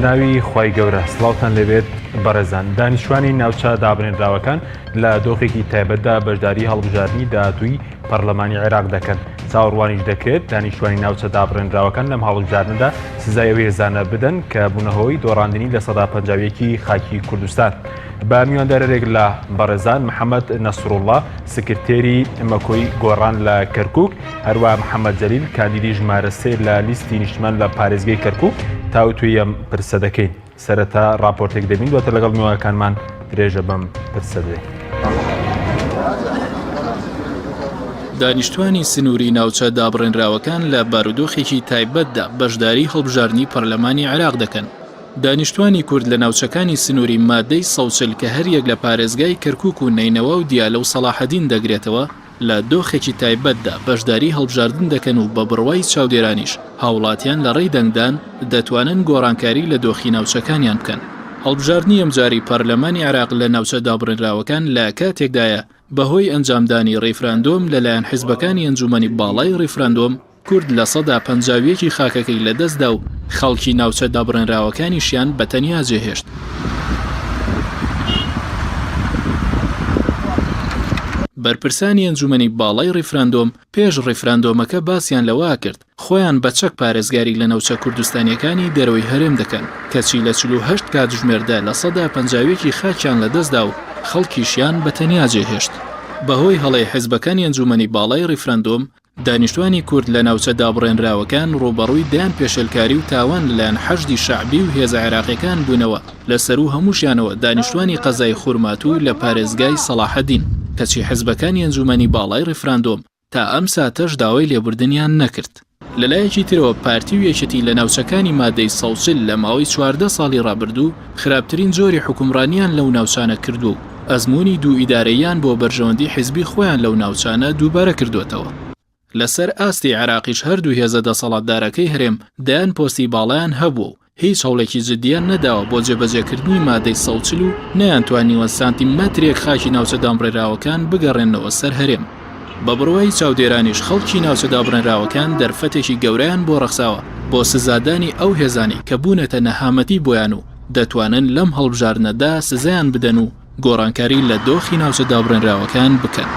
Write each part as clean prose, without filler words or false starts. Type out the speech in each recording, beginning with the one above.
ناوی خوای گەورە سڵاوتان لێبێت بەڕێزان دانیشتوانی ناوچە دابنێنراوەکان لە دۆخێکی تایبەتدا بەشداری هەڵبژاردنی داهاتووی پەرلەمانی عێراق دەکەن چاوەڕوانیش دەکرێت دانیشتوانی ناوچە دابڕێنراوەکان لەم هەڵبژاردنەدا سزای ئەو هێزانە بدەن کە بوونە هۆی دۆڕاندنی 51% خاکی کوردستان. بە میواندارێک لە بەڕێزان محەممەد نەسروڵڵا سکرتێری مەکۆی گۆڕان لە کەرکک هەروە محەممەد جەلیل کاندیدی ژمارە سێ لە لیستی نیشتمان لە پارێزگەی کەرکک تاوتوێی ئەم پرسە دەکەین. سەرەتا ڕاپۆرتێک دەبین دواتر لەگەڵ میوانەکانمان درێژە بەم پرسە دەدەین. دانیشتوانی سنووری ناوچە دابڕێنراوەکان لە بارودۆخێکی تایبەتدا بەشداری هەڵبژاردنی پەرلەمانی عێراق دەکەن. دانیشتوانی کورد لە ناوچەکانی سنووری مادەی 140 کە هەریەک لە پارێزگای کەرکوک و نەینەوا و دیالە و سەڵاحەدین دەگرێتەوە، لە دۆخێکی تایبەتدا بەشداری هەڵبژاردن دەکەن و بە بڕوای چاودێرانیش هاوڵاتیان لە ڕێی دەنگدان دەتوانن گۆڕانکاری لە دۆخی ناوچەکانیان بکەن. هەڵبژاردنی ئەمجارەی پەرلەمانی عێراق لە ناوچە دابڕێنراوەکان لە کاتێکدایە بەهۆی ئەنجامدانی ڕیفراندۆم لەلایەن حزبەکانی ئەنجومەنی باڵای ڕیفراندۆم کورد 51% ی خاکەکەی لەدەستدا و خەڵکی ناوچە دابڕێنراوەکانیشیان بە تەنیا جێهێشت. بەرپرسانی ئەنجومەنی باڵای ڕیفراندۆم پێش ڕیفراندۆمەکە باسیان لەوە کرد خۆیان بە چەک پارێزگاری لە ناوچە کوردستانیەکانی دەرەوەی هەرێم دەکەن، کەچی لە 48 کاتژمێردا 51% ی خاکیان لەدەستدا و خەڵکیشیان بە تەنیا جێهێشت. بەهۆی هەڵەی حزبەکانی ئەنجومەنی باڵای ڕیفراندۆم دانیشتوانی کورد لە ناوچە دابڕێنراوەکان ڕووبەڕووی دەیان پێشێلکاری و تاوان لەلایەن حەشدی شەعبی و هێزە عێراقیەکان بوونەوە، لە سەروو هەمووشیانەوە دانیشتوانی قەزای خورماتوو لە پارێزگای سەڵاحەدین، کەچی حزبەکانی ئەنجومەنی باڵای ڕیفراندۆم تا ئەم ساتەش داوای لێبوردنیان نەکرد. لەلایەکی ترەوە پارتی و یەکێتی لە ناوچەکانی مادەی 140 لە ماوەی 14 ساڵی ڕابردوو خراپترین جۆری حوکمڕانیان لەو ناوچانە کردووە و ئەزموونی دوو ئیدارەییان بۆ بەرژەوەندی حیزبی خۆیان لەو ناوچانە دووبارە کردووەتەوە. لەسەر ئاستی عێراقیش هەردوو هێزە دەسەڵاتدارەکەی هەرێم دەیان پۆستی باڵایان هەبووە و هیچ هەوڵێکی جددیان نەداوە بۆ جێبەجێکردنی مادەی 140 و نەیانتوانیوە سانتیمەترێک خاکی ناوچە دامڕێراوەکان بگەڕێننەوە سەر هەرێم. بە بڕوای چاودێرانیش خەڵکی ناوچە دابڕێنراوەکان دەرفەتێکی گەورەیان بۆ ڕەخساوە بۆ سزادانی ئەو هێزانەی کە بوونەتە نەهامەتی بۆیان و دەتوانن لەم هەڵبژاردنەدا سزایان بدەن و گۆڕانکاری لە دۆخی ناوچە دابڕێنراوەکان بکەن.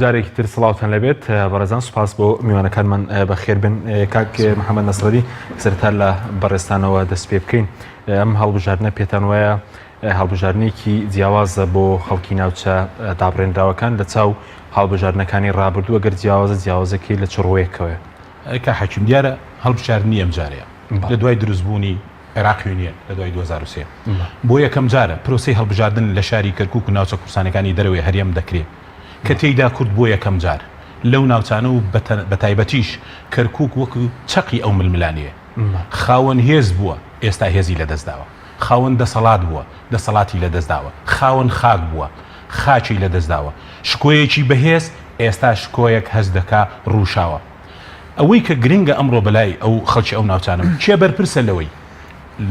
جارێکی تر سڵاوتان لەبێت بەڕێزان سوپاس بۆ میوانەکانمان بەخێربن کاک محەممەد نەسرەدی سەرتا لە بەڕێستانەوە دەست پێ بکەین ئەم هەڵبژاردنە پێتان وایە هەڵبژاردنێکی جیاوازە بۆ خەڵکی ناوچە دابڕێنراوەکان لە چاو هەڵبژاردنەکانی ڕابردوو ئەگەر جیاوازە جیاوازەکەی لە چ ڕوویەکەوەیە؟ کاک حەکیم دیارە هەڵبژاردنی ئەمجارەیە لە دوای دروستبوونی عێراق یونیەن لە دوای 2003 بۆ یەکەم جارە پرۆسەی هەڵبژاردن لە شاری کەرکوک و ناوچە کوردستانەکانی دەرەوەی هەرێم دەکرێ کە تێیدا کورد بۆ یەکەم جار لەو ناوچانە و بە تایبەتیش کەرکوک وەکو چەقی ئەو ململانێیە خاوەن هێز بووە ئێستا هێزی لەدەستداوە. خاوەن دەسەڵات بووە، دەسەڵاتی لەدەستداوە، خاوەن خاک بووە، خاکی لەدەستداوە، شکۆیەکی بەهێز، ئێستا شکۆیەک هەست دەکا ڕووشاوە. ئەوەی کە گرنگە ئەمڕۆ بەلای ئەو خەڵکی ئەو ناوچانەوە، کێ بەرپرسە لەوەی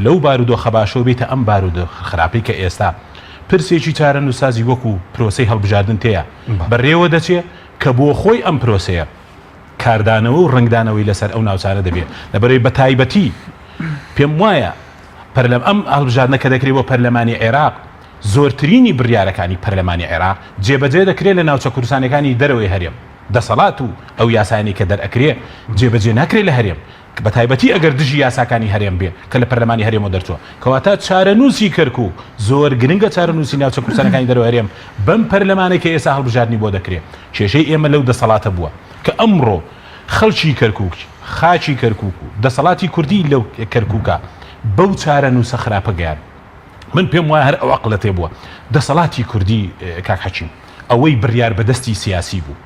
لەو بارودۆخە باشەوە بێیتە ئەم بارودۆخە خراپەی کە ئێستا پرسێکی چارەنووسسازی وەکو پرۆسەی هەڵبژاردن تێیا بەڕێوە دەچێ کە بۆ خۆی ئەم پرۆسەیە کاردانەوە و ڕەنگدانەوەی لەسەر ئەو ناوچانە دەبێ لەبەرەوەی بەتایبەتی پێم وایە پەرلەم ئەم هەڵبژاردنە کە دەکرێت بۆ پەرلەمانی عێراق زۆرترینی بڕیارەکانی پەرلەمانی عێراق جێبەجێ دەکرێت لە ناوچە کوردستانەکانی دەرەوەی هەرێم دەسەڵات و ئەو یاسایانەی کە دەرئەکرێ جێبەجێ ناکرێت لە هەرێم بە تایبەتی ئەگەر دژی یاساکانی هەرێم بێ کە لە پەرلەمانی هەرێمەوە دەرچووە کەواتە چارەنووسی کەرکوک زۆر گرنگە چارەنووسی ناوچە کوردستانەکانی دەرەوەی هەرێم بەم پەرلەمانەی کە ئێستا هەڵبژاردنی بۆ دەکرێ کێشەی ئێمە لەو دەسەڵاتە بووە کە ئەمڕۆ خەڵکی کەرکوک خاکی کەرکوک و دەسەڵاتی کوردی لەو کەرکوکە بەو چارەنووسە خراپە گەیان من پێم وایە هەر ئەو عەقڵە تێ بووە دەسەڵاتی کوردی کاک حەکیم ئەوەی بڕیار بەدەستی سیاسی بوو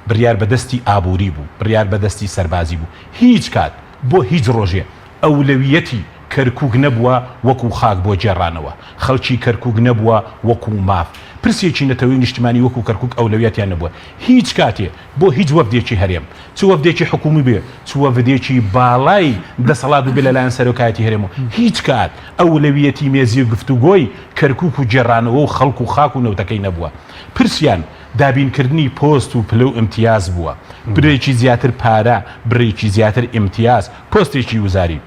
بڕیار بەدەستی ئابووری بوو بڕیار بەدەستی سەربازی بوو هیچ کات بۆ هیچ ڕۆژێ ئەولەویەتی. کەرکوک نەبووە وەکو خاک بۆ گێڕانەوە، خەڵکی کەرکوک نەبووە وەکو ماف، پرسێکی نەتەوەی و نیشتمانی وەکو کەرکوک ئەولەویەتیان نەبووە هیچ کاتێ بۆ هیچ وەفدێکی هەرێم چ وەفدێکی حکومی بێ چ وەفدێکی باڵای دەسەڵات بووبێ لەلایەن سەرۆکایەتی هەرێمەوە هیچ کات ئەولەویەتی مێزی گفتوگۆی کەرکوک و گێڕانەوە و خەڵک و خاک و نەوتەکەی نەبووە پرسیان دابینکردنی پۆست و پلە و ئیمتیاز بووە برێکی زیاتر پارە برێکی زیاتر ئیمتیاز پۆستێکی وزاری.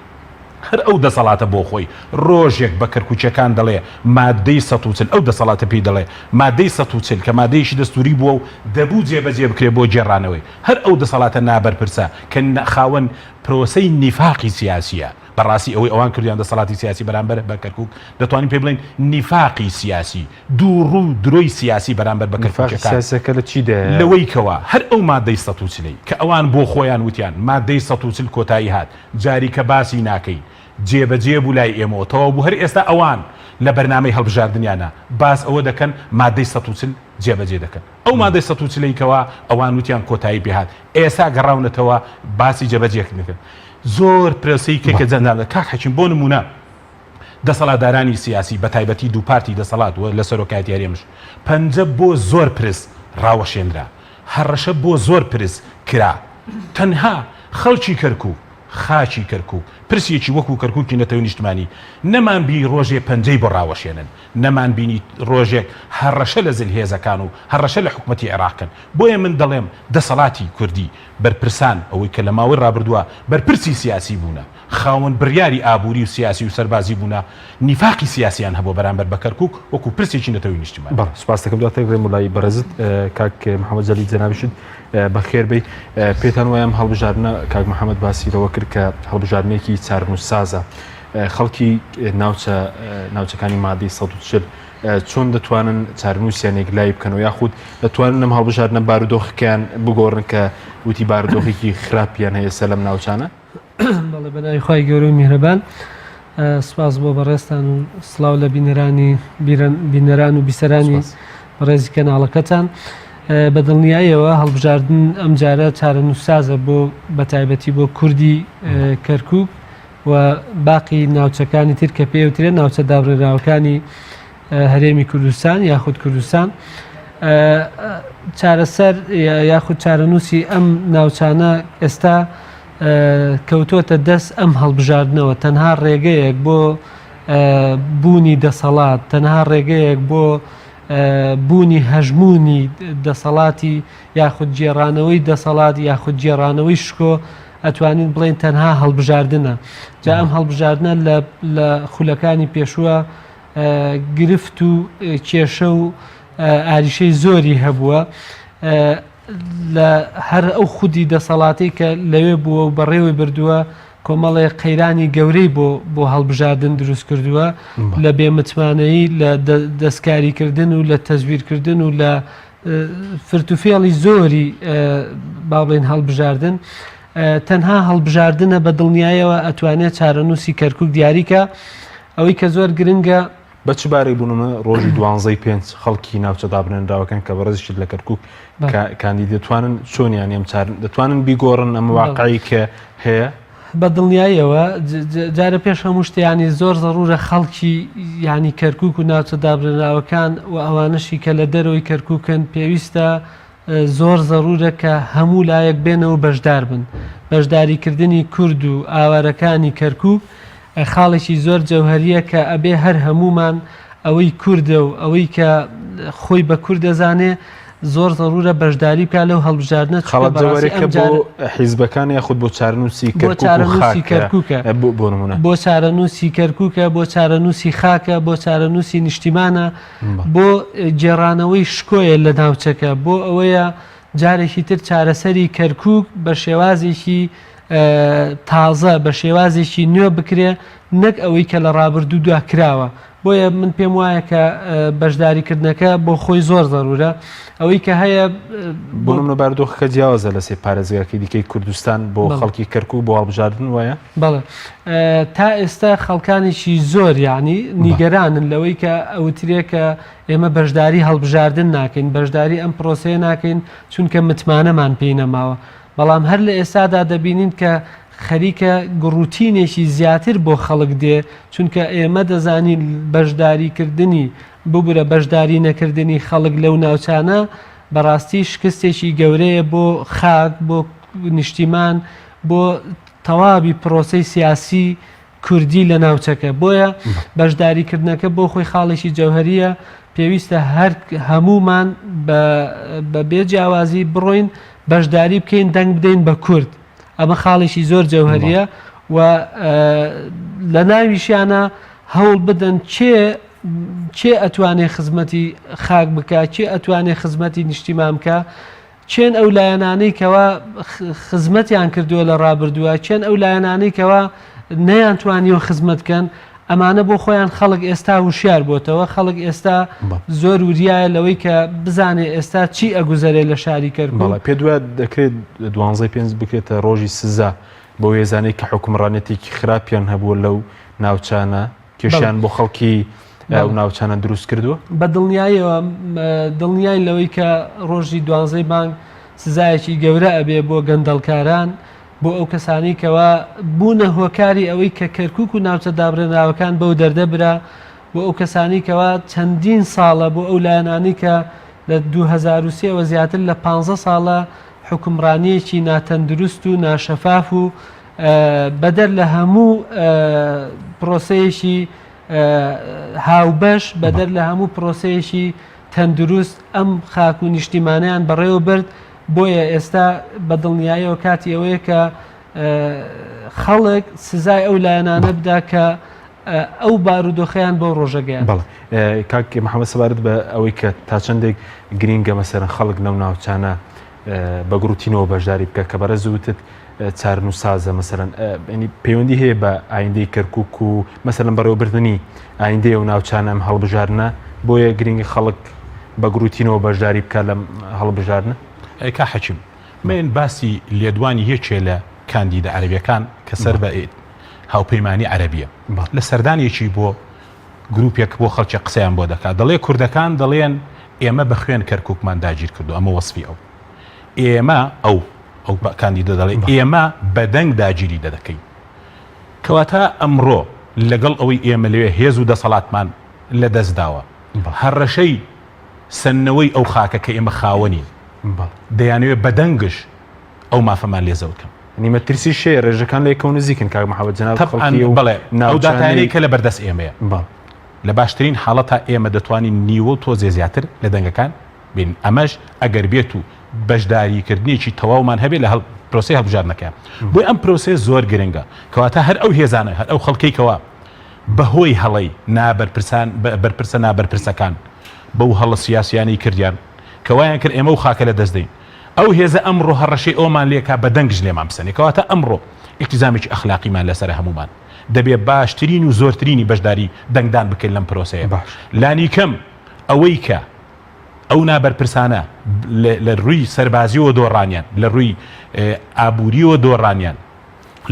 هەر ئەو دەسەڵاتە بۆ خۆی ڕۆژێک بە کەرکوکیەکان دەڵێ مادەی 140 ئەو دەسەڵاتە پێی دەڵێ مادەی 140 کە مادەیەکی دەستوری بووە و دەبوو جێبەجێ بکرێ بۆ گێڕانەوەی هەر ئەو دەسەڵاتە نابەرپرسە کە خاوەن پرۆسەی نیفاقی سیاسیە بەڕاستی ئەوەی ئەوان کردیان دەسەڵاتی سیاسی بەرامبەر بە کەرکوک دەتوانین پێی بڵێین نیفاقی سیاسی دووڕوو و درۆی سیاسی بەرامبەر بە نیفاقی کەرکوکیەکان سیاسیەکە لە چیدایە؟ لەوەی کەوا هەر ئەو مادەی 140 ەی کە ئەوان بۆ خۆیان وتیان مادەی 140 کۆتایی هات جاریکە باسی ناکەین جێبەجێ بوو لای ئێمەوە تەواو بوو هەر ئێستا ئەوان لە بەرنامەی هەڵبژاردنیانە باس ئەوە دەکەن مادەی 140 جێبەجێ دەکەن ئەو مادەی 140 ەی کەوا ئەوان وتیان کۆتایی پێهات ئێستا گەڕاونەتەوە باسی جێبەجێکردن دەکەن زۆر پرۆسەی کە کە جەنجاڵ کاک حەکیم بۆ نموونە دەسەڵاتدارانی سیاسی بەتایبەتی دوو پارتی دەسەڵات و لە سەرۆکایەتی هەرێمش پەنجە بۆ زۆر پرس ڕاوەشێنرا هەڕەشە بۆ زۆر پرس کرا تەنها خەڵکی کەرکوک خاکی کەرکوک پرسێکی وەکو کەرکوکی نەتەوەی نیشتمانی نەمان بینی ڕۆژێ پەنجەی بۆ ڕاوەشێنن نەمان بینی ڕۆژێک هەڕەشە لە زلهێزەکان و هەڕەشە لە حکومەتی عێراق کەن بۆیە من دەڵێم دەسەڵاتی کوردی بەرپرسان ئەوەی کە لە ماوەی ڕابردووە بەرپرسی سیاسی بوونە خاوەن بڕیاری ئابووری و سیاسی و سەربازی بوونە، نیفاقی سیاسیان هەبووە بەرامبەر بە کەرکووک وەکوو پرسێکی نەتەوەی نیشتیمانی. بەڵێ سوپاس دەکەم دواتر ڕێم لای بەڕێزت کاک محەممەد جەلیل جەنابیشت بەخێر بێی پێتان وایە ئەم هەڵبژاردنە کاک محەممەد باسی لەوە کرد کە هەڵبژاردنێکی چارەنووسسازە خەڵکی ناوچە ناوچەکانی مادەی 140 چۆن دەتوانن چارەنووسیان یەکلایی بکەنەوە یاخود دەتوانن ئەم هەڵبژاردنە بارودۆخەکەیان بگۆڕن کە وتی بارودۆخێکی خراپیان هەیە سەر لەم ناوچانە؟ بەڵێ بەناوی خوای گەورە و میهرەبان سپاس بۆ بەڕێزتان و سڵاو لە بینەرانی بینەران و بیسەرانی بەڕێزی کەناڵەکەتان بە دڵنیاییەوە هەڵبژاردن ئەم جارە چارەنووسسازە بۆ بەتایبەتی بۆ کوردی کەرکک و باقی ناوچەکانی تر کە پێوترێن ناوچە دابڕێنراوەکانی هەرێمی کوردستان یاخود کوردستان چارەسەر یاخود چارەنووسی ئەم ناوچانە ئێستا کەوتۆتە دەست ئەم هەڵبژاردنەوە تەنها ڕێگەیەک بۆ بوونی دەسەڵات تەنها ڕێگەیەک بۆ بوونی هەژمونی دەسەڵاتی یاخود گێڕانەوەی دەسەڵات یاخود گێڕانەوەی شکۆ ئەتوانین بڵێن تەنها هەڵبژاردنە جا ئەم هەڵبژاردنە لە خولەکانی پێشووە گرفت و کێشە و ئاریشەی زۆری هەبووە لە هەر ئەو خودی دەسەڵاتەی کە لەوێ بووە و بەڕێوەی بردووە کۆمەڵێ قەیرانی گەورەی بۆ بۆ هەڵبژاردن دروست کردووە لە بێمتمانەیی لە دەستکاریکردن و لە تەزویرکردن و لە فرتوفێڵی زۆری با بڵێن هەڵبژاردن تەنها هەڵبژاردنە بە دڵنیایەوە ئەتوانێت چارەنووسی کەرکک دیاریکە ئەوەی کە زۆر گرنگە بە چ بارێک بوون ئەمە ڕۆژی دوانزەی پێنج خەڵکی ناوچە دابنێنراوەکان کە بەڕێزیشت لە کەرکک کاندید دەتوانن چۆنیان ئەم چار دەتوانن بیگۆڕن ئەمە واقعی کە هەیە؟ بە دڵنیاییەوە جارە پێش هەموو شتیانی زۆر زەڕورە خەڵکی ینی کەرکک و ناوچە دابرێنراوەکان و ئەوانەشی کە لە دەرەوەی کەرککن پێویستە زۆر زەرورە کە هەموو لایەک بێنەوە بەشدار بن. بەشداریکردنی کورد و ئاوارەکانی کەرکوک خاڵێکی زۆر جەوهەریە کە ئەبێ هەر هەموومان ئەوەی کوردە و ئەوەی کە خۆی بە کورد دەزانێ زۆر زەرورە بەشداری بکا لەو هەڵبژاردنە چونکە خاڵە بەڕاستی جەوهەرەکە ئەم بۆ جارە حیزبەکان یاخود بۆ چارەنووسی بۆ کەرکوک و چارەنووسی خاکە کەرکوکە بۆ بۆ نموونە. بۆ چارەنووسی کەرکوکە بۆ چارەنووسی خاکە بۆ چارەنووسی نیشتیمانە بۆ گێڕانەوەی شکۆیە لە ناوچەکە، بۆ ئەوەیە جارێکی تر چارەسەری کەرکوک بە شێوازێکی تازە، بە شێوازێکی نوێ بکرێ، نەک ئەوەی کە لە ڕابردوودا کراوە. بۆیە من پێم وایە کە بەشداریکردنەکە بۆ خۆی زۆر زەرورە. ئەوەی کە هەیە بۆ نمونە بارودۆخەکە جیاوازە لە سێ پارێزگاکەی دیکەی کوردستان بۆ خەڵکی کەرکوک بۆ هەڵبژاردن وایە؟ بەڵێ تا ئێستا خەڵکانێکی زۆر یعنی نیگەرانن لەوەی کە ئەوترێ کە ئێمە بەشداری هەڵبژاردن ناکەین بەشداری ئەم پرۆسەیە ناکەین چونکە متمانەمان پێی نەماوە بەڵام هەر لە ئێستادا دەبینین کە خەریکە گڕوتینێکی زیاتر بۆ خەڵک دێ، چونکە ئێمە دەزانین بەشداریکردنی، ببورە بەشداری نەکردنی خەڵک لەو ناوچانە بەڕاستی شکستێکی گەورەیە بۆ خاک، بۆ نیشتیمان، بۆ تەواوی پرۆسەی سیاسی کوردی لە ناوچەکە، بۆیە بەشداریکردنەکە بۆ خۆی خاڵێکی جەوهەرییە، پێویستە هەر هەموومان بە بێ جیاوازی بڕۆین بەشداری بکەین دەنگ بدەین بە کورد، ئەمە خاڵێکی زۆر جەوهەرییە و لە ناویشیانە هەوڵ بدەن کێ کێ ئەتوانێ خزمەتی خاک بکا، کێ ئەتوانێ خزمەتی نیشتیمان بکا، کێن ئەو لایەنانەی کەوا خزمەتیان کردووە لە ڕابردووە، کێن ئەو لایەنانەی کەوا نەیانتوانیوە خزمەت بکەن، ئەمانە بۆ خۆیان خەڵک ئێستا وشیار بۆتەوە، خەڵک ئێستا زۆر وریایە لەوەی کە بزانێ ئێستا چی ئەگوزەرێ لە شاری کەرکوک. بەڵێ پێت وایە دەکرێت دوانزەی پێنج بکرێتە ڕۆژی سزا بەو هێزانەی کە حوکمڕانیەتێکی خراپیان هەبووە لەو ناوچانە؟ کێشیان بۆ خەڵکی ئەو ناوچانە دروست کردووە؟ بە دڵنیاییەوە دڵنیاین لەوەی کە ڕۆژی دوانزەی مانگ سزایەکی گەورە ئەبێ بۆ گەندەڵکاران، بۆ ئەو کەسانەی کەوا بوونە هۆکاری ئەوەی کە کەرکوک و ناوچە دابڕێنراوەکان بەو دەردە برا، بۆ ئەو کەسانەی کەوا چەندین ساڵە بۆ ئەو لایەنانەی کە لە 2003 وە زیاتر لە 15 ساڵە حوکمڕانییەکی ناتەندروست و ناشەفاف و بەدەر لە هەموو پرۆسەیەکی هاوبەش، بەدەر لە هەموو پرۆسەیەکی تەندروست ئەم خاک و نیشتیمانەیان بەڕێوە برد، بۆیە ئێستا بە دڵنیاییەوە کاتی ئەوەیە کە خەڵک سزای ئەو لایەنانە بدا کە ئەو بارودۆخەیان بەو ڕۆژە گەیاند. بەڵێ کاک محەممەد سەبارەت بە ئەوەی کە تا چەندێک گرینگە مەسەرەن خەڵک لەو ناوچانە بە گڕوتینەوە بەشداری بکە کە بەڕێز وتت چارنووسازە مەسەلەن ینی پەیوەندی هەیە بە ئایندەی کەرکک و مەسەلەن بەڕێوەبردننی ئایندەی و ناوچانە ئەم هەڵبژاردنە بۆیە گرنگی خەڵک بە گروتینەوە بەشداری بکە لەم هەڵبژاردنە. کا حەکیم من باسی لێدوانی یەکێ لە کاندیدە عەرەبیەکان کە سەر بە هاوپەیمانی عەرەبیە لە سەردانێکی بۆ گروپێک بۆ خەڵکێک قسەیان بۆ دەکات دەڵێ کوردەکان دەڵێن ئێمە بە خوێن کەرکوکمان داگیر کردو ئەمە وەسفی ئەو ئێمە ئەو ئەو کاندیدە دەڵێ ئێمە بە دەنگ داگیری دەدەکەین کەواتە ئەمڕۆ لەگەڵ ئەوەی ئێمە لەوێ هێز و دەسەڵاتمان لە دەست داوە هەڕەشەی سەندنەوەی ئەو خاکە کە ئێمە خاوەنین دەیانەوێت بە دەنگش ئەو مافەمان لێ زەوت کەن. یەعنی مەترسیش هەیە ڕێژەکان لە یەکەوە نزیکن کاک محەمەد جەناب تەبعەن خەڵکی ئەو بەڵێ ئەو ناوچانەی داتایانەی کە لە بەردەست ئێمەیە بەڵێ. لە باشترین حاڵەتا ئێمە دەتوانین نیوە و تۆزێ زیاتر لە دەنگەکان بێنین ئەمەش ئەگەر بێت و بەشداری کردنێکی تەواومان هەبێت لە پرۆسەی هەڵبژاردنەکە بۆیە ئەم پرۆسەیە زۆر گرنگە کەواتە هەر ئەو هێزانە هەر ئەو خەڵکەی کەوا بەهۆی هەڵەی نابەرپرسان بەرپرسە نابەرپرسەکان بەو هەڵە سیاسیانەی کردیان کە وایان کرد ئێمە ئەو خاکە لە دەست دەین ئەو هێزە ئەمڕۆ هەڕەشەی ئەوەمان لێکا بە دەنگش لێمان بسەنێ کەواتە ئەمڕۆ ئیلتیزامێکی ئەخلاقیمان لەسەرە هەموومان دەبێ باشترین و زۆرترینی بەشداری دەنگدان بکەین لەم پرۆسەیە باش. لانیکەم ئەوەی کە ئەو نابەرپرسانە لە ڕووی سەربازیەوە دۆڕانیان لە ڕووی ئابووریەوە دۆڕانیان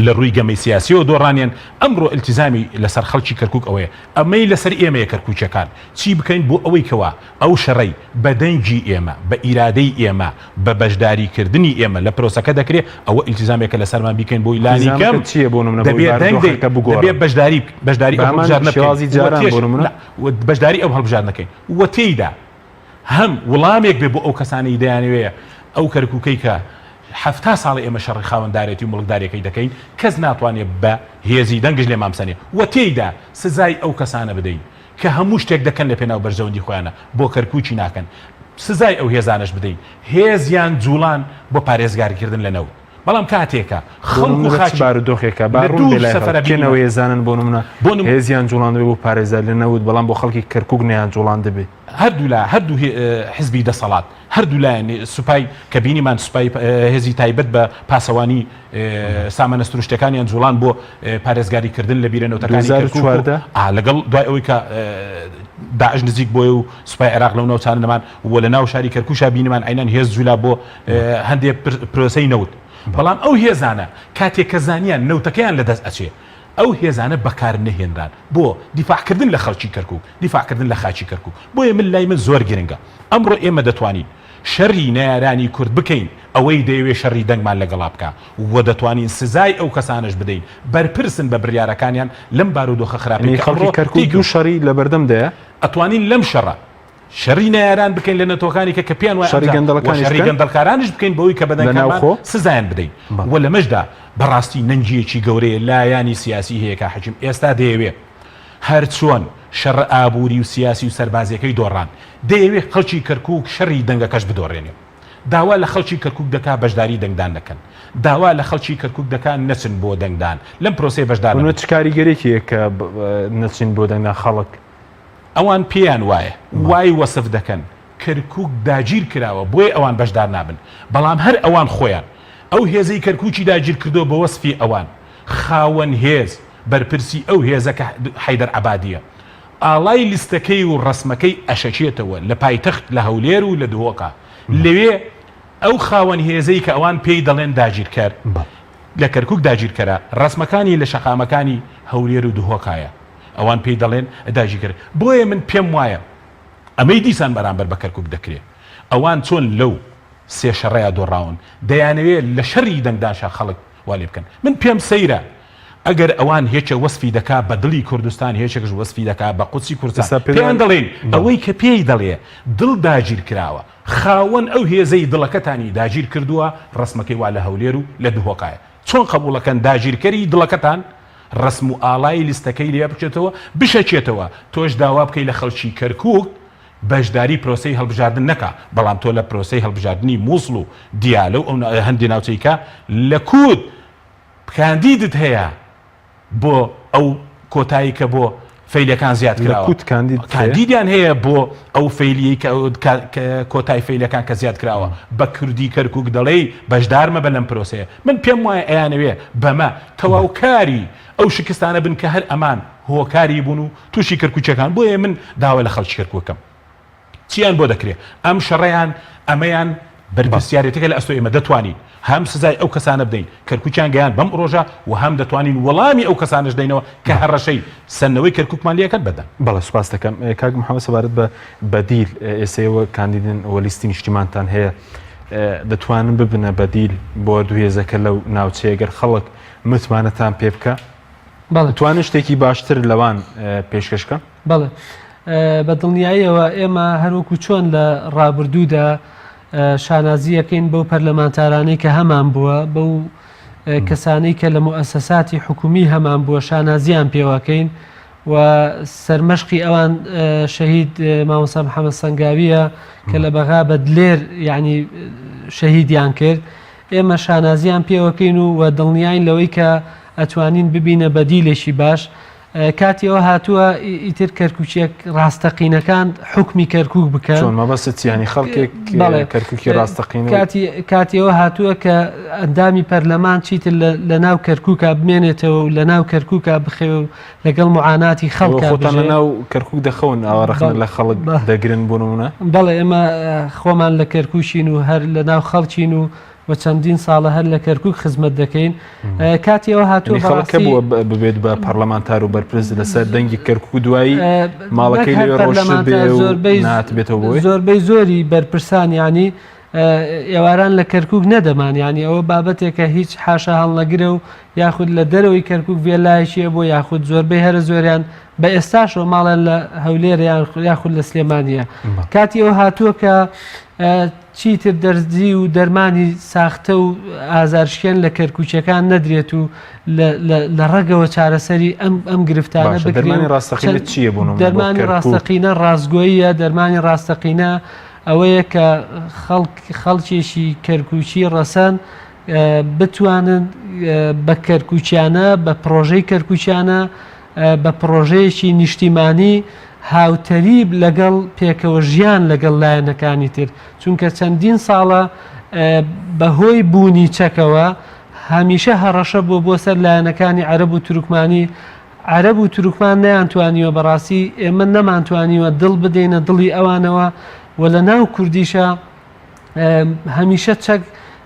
لە ڕووی گەمەی سیاسیەوە دۆڕانیان، ئەمڕۆ ئیلتیزامی لەسەر خەڵکی کەرکوک ئەوەیە، ئەمەی لەسەر ئێمەیە کەرکوکیەکان چی بکەین بۆ ئەوەی کەوا ئەو شەڕەی بە دەنگی ئێمە، بە ئیرادەی ئێمە، بە بەشداری کردنی ئێمە لە پرۆسەکە دەکرێ، ئەوە ئیلتیزامێکە لەسەرمان بیکەین بۆی لانی کەم ئیلتیزامەکە چییە بۆ نمونە بۆ دەبێ دەنگ دەین، بارودۆخەکە دەبێ بگۆڕن؟ بەشداری بەشداری بە ئەو هەمان هەڵبژاردنە بکەین شێوازی و جاران تێش بۆ نمونە؟ نا بەشداری ئەو هەڵبژاردنە کەین و تێیدا هەم وڵامێک بێ بۆ ئەو کەسانەی دەیانەوێ ئەو کەرکوکەی کە حەفتا ساڵە ئێمە شەڕی خاوەندارێتی و موڵکداریەکەی دەکەین کەس ناتوانێ بە هێزی دەنگش لێمان بسەنێ و تێیدا سزای ئەو کەسانە بدەین کە هەموو شتێک دەکەن لە پێناو بەرژەوەندی خۆیانە بۆ کەرکوکی ناکەن سزای ئەو هێزانەش بدەین هێزیان جوڵان بۆ پارێزگاری کردن لە نەوت بەڵام کاتێکە خەڵک و بۆ نمونە چ خاکی بارودۆخێکە با لە ڕوون بێ دوو لای خەڵک سەفەرە کێ بینیمان نەوەیە زانن بۆ نمونە بۆ نم هێزیان جوڵاندبێ بۆ پارێزگاری لە نەوت بەڵام بۆ خەڵکی کەرکوک نەیان جوڵاندبێ. هەردوولا هەردوو حزبی دەسەڵات هەردوو لایەن سوپای کە بینیمان سوپای هێزی تایبەت بە پاسەوانی سامانە سروشتەکانیان جوڵان بۆ پارێزگاری کردن لە بیرە نەوتەکانی کەرکوک 2014 لەگەڵ دوای ئەوەی کە داعش نزیک بۆی و سوپای عێراق لەو ناوچانە نەمان و لە ناو شاری کەرکوشا بینیمان عینەن هێز جولا بۆ هەندێ پرۆسەی نەوت بەڵام ئەو هێزانە کاتێک کە زانیان نەوتەکەیان لەدەست ئەچێ ئەو هێزانە بەکار نەهێنران بۆ دیفاع کردن لە خەڵکی کەرکوک، دیفاع کردن لە خاکی کەرکوک. بۆیە من لای من زۆر گرنگە. ئەمڕۆ ئێمە دەتوانین. شەری نەیارانی کورد بکەین ئەوەی دەیەوێ شەری دەنگمان لەگەڵا بکا و دەتوانین سزای ئەو کەسانەش بدەین بەرپرسن بە بریارەکانیان لەم بارودۆخە خراپەی یەعنی کە خەڵکی ئەمڕۆ کەرکوک تێی دوو کەوتوین. شەڕی لەبەردەم دایە؟ ئەتوانین لەم شەڕە شەڕی نەیاران بکەین لە نەتەوەکانی کە کە پێیان وایە شەڕی ئەمجا و گەندەڵەکانیش شەڕی بکەن؟ گەندەڵکارانیش بکەین بەوەی کە لە بەدەنگەکانمان ناوخۆ؟ سزایان بدەین بەڵێ. و لەمەشدا بەڕاستی نەنگییەکی گەورەیە لایانی سیاسی هەیە کا حەکیم ئێستا دەیەوێ هەر چۆن شەڕە ئابووری و سیاسی و سەربازیەکەی دۆڕان دەیەوێ خەڵکی کەرکووک شەڕی دەنگەکەش بدۆڕێنێ داوا لە خەڵکی کەرکووک دەکا بەشداری دەنگدان نەکەن داوا لە خەڵکی کەرکووک دەکا نەچن بۆ دەنگدان لەم پرۆسەیە بەشدار بۆ نەبن. چ کاریگەریەکی هەیە کە نەچین بۆ دەنگدان خەڵک؟ ئەوان پێیان وایە وای وەسف دەکەن کەرکوک داگیر کراوە بۆیە ئەوان بەشدار نابن، بەڵام هەر ئەوان خۆیان ئەو هێزەی کەرکوکی داگیر کردووە بە وەسفی ئەوان خاوەن هێز بەرپرسی ئەو هێزە کە حەیدەر عەبادیە ئاڵای لیستەکەی و ڕەسمەکەی ئەشەکێتەوە لە پایتەخت لە هەولێر و لە دهۆکا لەوێ ئەو خاوەن هێزەی کە ئەوان پێی دەڵێن داگیرکەر لە کەرکوک داگیرکەرە ڕەسمەکانی لە شەقامەکانی هەولێر و دهۆکایە. ئەوان پێی دەڵێن داگیرکەر. بۆیە من پێم وایە ئەمەی دیسان بەرامبەر بە کەرکوک دەکرێ. ئەوان چۆن لەو سێ شەڕەیا دۆڕاون، دەیانەوێ لە شەڕی دەنگدانشا خەڵک وا لێ بکەن. من پێم سەیرە ئەگەر ئەوان هێکێ وەسفی دەکا بە دڵی کوردستان، هێکێکش وەسفی دەکا بە قودسی کوردستان. ئێستا پێت پێیان وایە دەڵێین بەڵێ. ئەوەی کە پێی دەڵێ دڵ داگیر کراوە، خاوەن ئەو هێزەی دڵەکەتانی داگیر کردووە، ڕەسمەکەی وا لە هەولێر و لە دهۆکایە. چۆن قەبووڵەکەن داگیرکەری دڵەکەتان ڕەسم و ئاڵای لیستەکەی لێ بچێتەوە بشەکێتەوە تۆش داوا بکەی لە خەڵکی کەرکوک بەشداری پرۆسەی هەڵبژاردن نەکا بەڵام تۆ لە پرۆسەی هەڵبژاردنی موسڵ و دیالە و ئەو هەندێ ناوچەی کە لە کوت کاندیدت هەیە بۆ ئەو کۆتایی کە بۆ فەیلەکان زیاد لە کراوە کوت کاندید هەیە؟ کاندیدیان هەیە بۆ ئەو فەیلیەی کە کۆتای فەیلەکان کە زیاد کراوە بە کوردی کەرکوک دەڵێی بەشدار مەبە لەم پرۆسەیە من پێم وایە ئەیانەوێ بەمە تەواوکاری ئەو شکستانە بن کە هەر ئەمان هۆکاری بوون و تووشی کەرکوکیەکان بۆیە من داوا لە خەڵکی کەرکوک کەم چیان بۆ دەکرێ ئەم شەڕەیان ئەمەیان بەرپرسیارێتەکە لە ئەستۆی ئێمە دەتوانین هەم سزای ئەو کەسانە بدەین کەرکوکیان گەیاند بەم ڕۆژە و هەم دەتوانین وەڵامی ئەو کەسانەش دەینەوە کە هەڕەشەی سەندنەوەی کەرکوکمان لێکەن بەدەن. بەڵێ سوپاس دەکەم کاک محەمەد سەبارەت بە بەدیل ئێستا ئێوە کاندیدن و لیستی نیشتیمانتان هەیە دەتوانن ببنە بەدیل بۆ هەردوو هێزەکە لەو ناوچەیە گەر خەڵک متمانەتان پێ بکە بەڵێ دەتوانن شتێکی باشتر لەوان پێشکەش بکەن؟ بەڵێ بە دڵنیاییەوە ئێمە هەروەکو چۆن لە ڕابردوودا شانازییەکەین بەو پەرلەمانتارانەی کە هەمان بووە بەو کەسانەی کە لە موئەسەساتی حکومی هەمان بووە شانازیان پێوەکەین و سەرمەشقی ئەوان شەهید مامۆستا محەممەد سەنگاویە کە لە بەغا بە دلێر یعنی شەهیدیان کرد ئێمە شانازیان پێوەکەین و و دڵنیاین لەوەی کە ئەتوانین ببینە بەدیلێکی باش کاتی ئەوە هاتووە ئیتر کەرکوکییە ڕاستەقینەکان حوکمی کەرکوک بکەن. چۆن مەبەستت چیە یانی خەڵکێک بەڵێ کەرکوکی ڕاستەقینە و کاتی کاتی ئەوە هاتووە کە ئەندامی پەرلەمان چیتر لە لە ناو کەرکوکا بمێنێتەوە و لە ناو کەرکوکا بخەوێ و لەگەڵ معاناتی ئێوە خەڵکا خۆتان لە بژێ. ناو کەرکوک دەخەون ئاوا ڕەخنە لە خەڵک دەگرن بۆ نمونە؟ بەڵێ ئێمە خۆمان لە کەرکوکین و هەر لە ناو خەڵکین و و چەندین ساڵە هەر لە کەرکوک خزمەت دەکەین کاتی ئەوە هاتووە یعنی خەڵک بەڕاستی هەبووە ببێت بە پەرلەمانتار و بەرپرس لەسەر دەنگی کەرکوک و دوایی ماڵەکەی ماڵەکەی لەوێ لەوێ ڕۆشت بێ پەرلەمانتار و زۆربەی نهاتبێتەوە بۆی زۆربەی زۆری بەرپرسان یعنی ئێواران لە کەرکوک نەدەمان یعنی ئەوە بابەتێکە هیچ حاشا هەڵنەگرە و یاخود لە دەرەوەی کەرکوک ڤێلایەکی هەبوو یاخود زۆربەی هەرە زۆریان بە ئێستاشەوە ماڵیان لە هەولێر یان یاخود لە سلێمانیە کاتی ئەوە هاتووە کە چیتر دەرزی و دەرمانی ساختە و ئازارشکێن لە کەرکوکیەکان نەدرێت و لە ڕەگەوە چارەسەری ئەم ئەم گرفتانە باشە بکرێ دەرمانی و ڕاستەقینە چەند چییە بۆ نمونە بۆ دەرمانی کەرکوک؟ ڕاستەقینە ڕاستگۆییە دەرمانی ڕاستەقینە ئەوەیە کە خەڵک خەڵکێکی کەرکوکی ڕەسەن بتوانن بە کەرکوکیانە بە پڕۆژەی کەرکوکیانە بە پڕۆژەیەکی نیشتیمانی هاوتەریب لەگەڵ پێکەوە ژیان لەگەڵ لایەنەکانی تر، چونکە چەندین ساڵە بەهۆی بوونی چەکەوە هەمیشە هەڕەشە بووە بۆ سەر لایەنەکانی عەرەب و تورکمانی، عەرەب و تورکمان نەیانتوانیوە بەڕاستی ئێمە نەمانتوانیوە دڵ بدەینە دڵی ئەوانەوە و لەناو کوردیشا هەمیشە چەک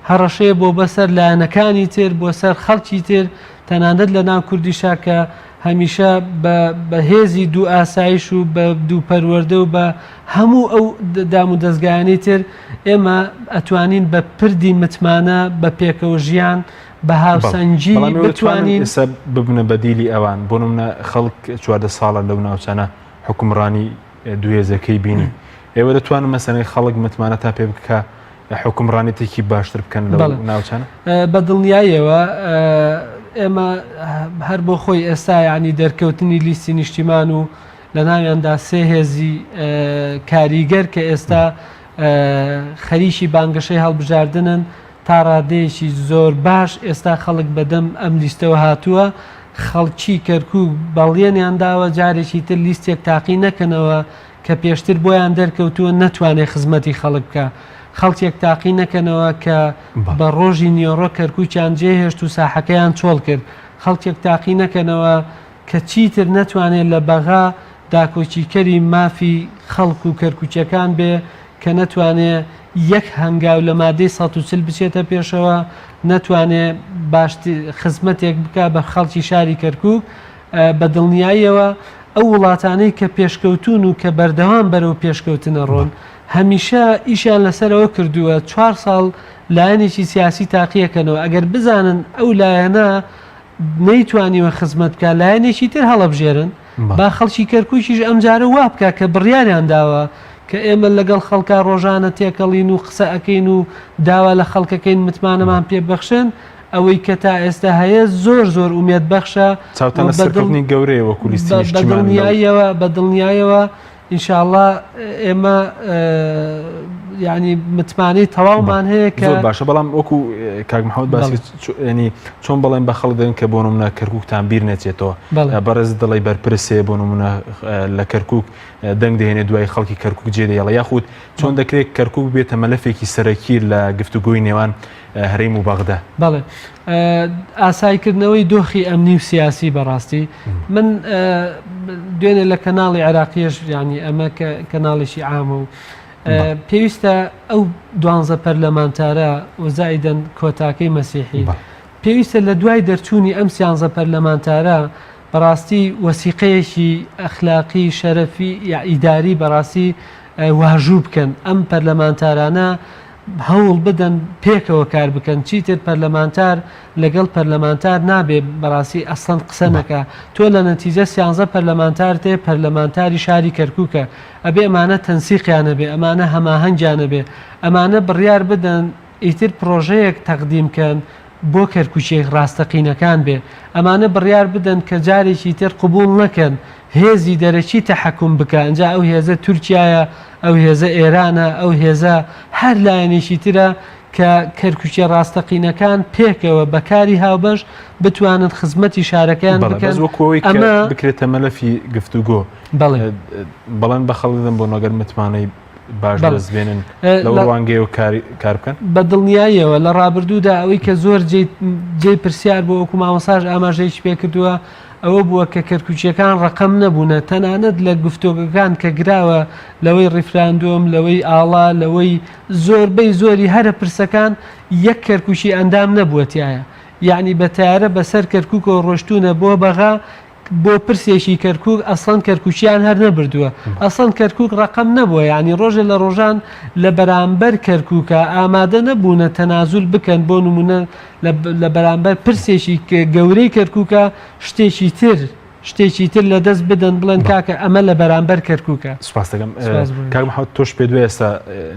هەڕەشەیە بۆ بەسەر لایەنەکانی تر بۆ سەر خەڵکی تر تەنانەت لە ناو کوردیشا کە. هەمیشە بە بە هێزی دوو ئاسایش و بە دوو پەروەردە و بە هەموو ئەو دام و دەزگایانەی تر ئێمە ئەتوانین بە پردی متمانە بە پێکەوە ژیان بە هاوسەنگی بتوانین ئێستا ببنە بەدیلی ئەوان بۆ نمونە خەڵک 14 ساڵە لەو ناوچانە حکومڕانی دوێزەکەی بینی ئێوە دەتوانن مەسەنەی خەڵک متمانە تا پێ بکە حوکمڕانێتێکی باشتر بکەن لەو ناوچانە؟ بە دڵنیاییەوە ئێمە هەر بۆ خۆی ئێستا یعنی دەرکەوتنی لیستی نیشتیمان و لە ناویاندا سێ هێزی کاریگەر کە ئێستا خەریکی بانگەشەی هەڵبژاردنن تا ڕادەیەکی زۆر باش ئێستا خەڵک بەدەم ئەم لیستەوە هاتووە خەڵکی کەرکک بەڵێنیان داوە جارێکی تر لیستێک تاقی نەکەنەوە کە پێشتر بۆیان دەرکەوتووە نەتوانێ خزمەتی خەڵک بکا، خەڵکێک تاقی نەکەنەوە کە بە ڕۆژی نیۆڕۆ کەرکوکیان جێهێشت و ساحەکەیان چۆڵ کرد، خەڵکێک تاقی نەکەنەوە کە چیتر نەتوانێ لە بەغا داکۆکیکەری مافی خەڵک و کەرکوکیەکان بێ، کە نەتوانێ یەک هەنگاو لە مادەی 140 بچێتە پێشەوە، نەتوانێ باشتر خزمەتێک بکا بە خەڵکی شاری کەرکوک. بە دڵنیاییەوە ئەو وڵاتانەی کە پێشکەوتوون و کە بەردەوام بەرەو پێشکەوتن ئەڕۆن هەمیشە ئیشیان لەسەر ئەوە کردووە چوار ساڵ لایەنێکی سیاسی تاقیەکەنەوە ئەگەر بزانن ئەو لایەنە نەیتوانیوە خزمەت بکە لایەنێکی تر هەڵەبژێرن با خەڵکی کەرکووکیش ئەمجارە وا بکە کە بڕیاریان داوە کە ئێمە لەگەڵ خەڵکا ڕۆژانە تێکەڵین و قسە ئەکەین و داوا لە خەڵکەکەین متمانەمان پێ ببەخشن ئەوەی کە تا ئێستا هەیە زۆر زۆر ئومێد بەخشە چاوتان لە سەرکەوتنی گەورەیە وەکو لیستی نیشتیمان لەو بەدڵنیاییەوە بەدڵنیایەوە ئینشاءاللە ئێمە یعنی متمانەی تەواومان هەیە کە زۆر باشە بەڵام وەکو کاک محەممەد باسی ینی چۆن بەڵێن بە خەڵک دەن کە بۆ نمونە کەرکووکتان بیر نەچێتەوە بەڕێز دڵی بەرپرسێ بۆ نمونە لە کەرکووک دەنگ دەهێنێ دوای خەڵکی کەرکووک جێ دەهێڵە یاخود چۆن دەکرێت کەرکووک بێتە مەلەفێکی سەرەکی لە گفتوگۆی نێوان هەرێم و بەغدا. بەڵێ ئاساییکردنەوەی دۆخی ئەمنی و سیاسی بەڕاستی من دوێنێ لە کەناڵی عێراقیش ینی ئەمە کە کەناڵێکی عامە و پێویستە ئەو دوانزە پەرلەمانتارە وزایدەن کۆتاکەی مەسیحی پێویستە لە دوای دەرچوونی ئەم سیانزە پەرلەمانتارە بەڕاستی وەسیقەیەکی ئەخلاقی شەرەفی یا ئیداری بەڕاستی واژوو بکەن ئەم پەرلەمانتارانە هەوڵ بدەن پێکەوە کار بکەن چیتر پەرلەمانتار لەگەڵ پەرلەمانتار نابێ بەڕاستی ئەسڵەن قسە نەکا تۆ لە نەتیجە سیانزە پەرلەمانتارت هەیە پەرلەمانتاری شاری کەرکوکە ئەبێ ئەمانە تەنسیقیان هەبێ ئەمانە هەماهەنگیان هەبێ ئەمانە بڕیار بدەن ئیتر پڕۆژەیەک تەقدیم کەن بۆ کەرکوکیە ڕاستەقینەکان بێ ئەمانە بڕیار بدەن کە جارێکی تر قبوڵ نەکەن هێزی دەرەکی تەحەکوم بکا ئینجا ئەو هێزە تورکیایە ئەو هێزە ئێرانە ئەو هێزە هەر لایەنێکی ترە کە کەرکوکیە ڕاستەقینەکان پێکەوە بە کاری هاوبەش بتوانن خزمەتی شارەکەیان بەڵێ بکەن بەس وەکو ئەوەی کە ئەمە بکرێتە مەلەفی گفتوگۆ بەڵێ بەڵێن بە خەڵک دەدەن بۆ نەگەر متمانەی باش بەڵێ بەدەست بێنن لەو لە ڕوانگەیەوە کاری کار بکەن؟ بە دڵنیاییەوە لە ڕابردوودا ئەوەی کە زۆر جێی جێی پرسیار بوو وەکو مامۆستاش ئاماژەیەکی پێ کردووە ئەوە بووە کە کەرکوکییەکان ڕەقەم نەبوونە تەنانەت لە گفتۆگەکان کە گراوە لەوەی ڕیفراندۆم لەوەی ئاڵا لەوەی زۆربەی زۆری هەرە پرسەکان یەک کەرکوکی ئەندام نەبووە تیایا یەعنی بە تەیارە بەسەر کەرکوکەوە ڕۆشتوونە بۆ بەغا بۆ پرسێکی کەرکوک ئەسڵەن کەرکوکیان هەر نەبردووە ئەسڵەن کەرکوک ڕەقەم نەبووە یانی ڕۆژێ لە ڕۆژان لە بەرامبەر کەرکوکا ئامادە نەبوونە تەنازول بکەن بۆ نمونە لە بەرامبەر پرسێکی گەورەی کەرکوکا شتێکی تر شتێکی تر لە دەست بدەن بڵێن کاکە ئەمە لە بەرامبەر کەرکوکە. سوپاس دەکەم کاک محمد تۆش پێت وایە ئێستا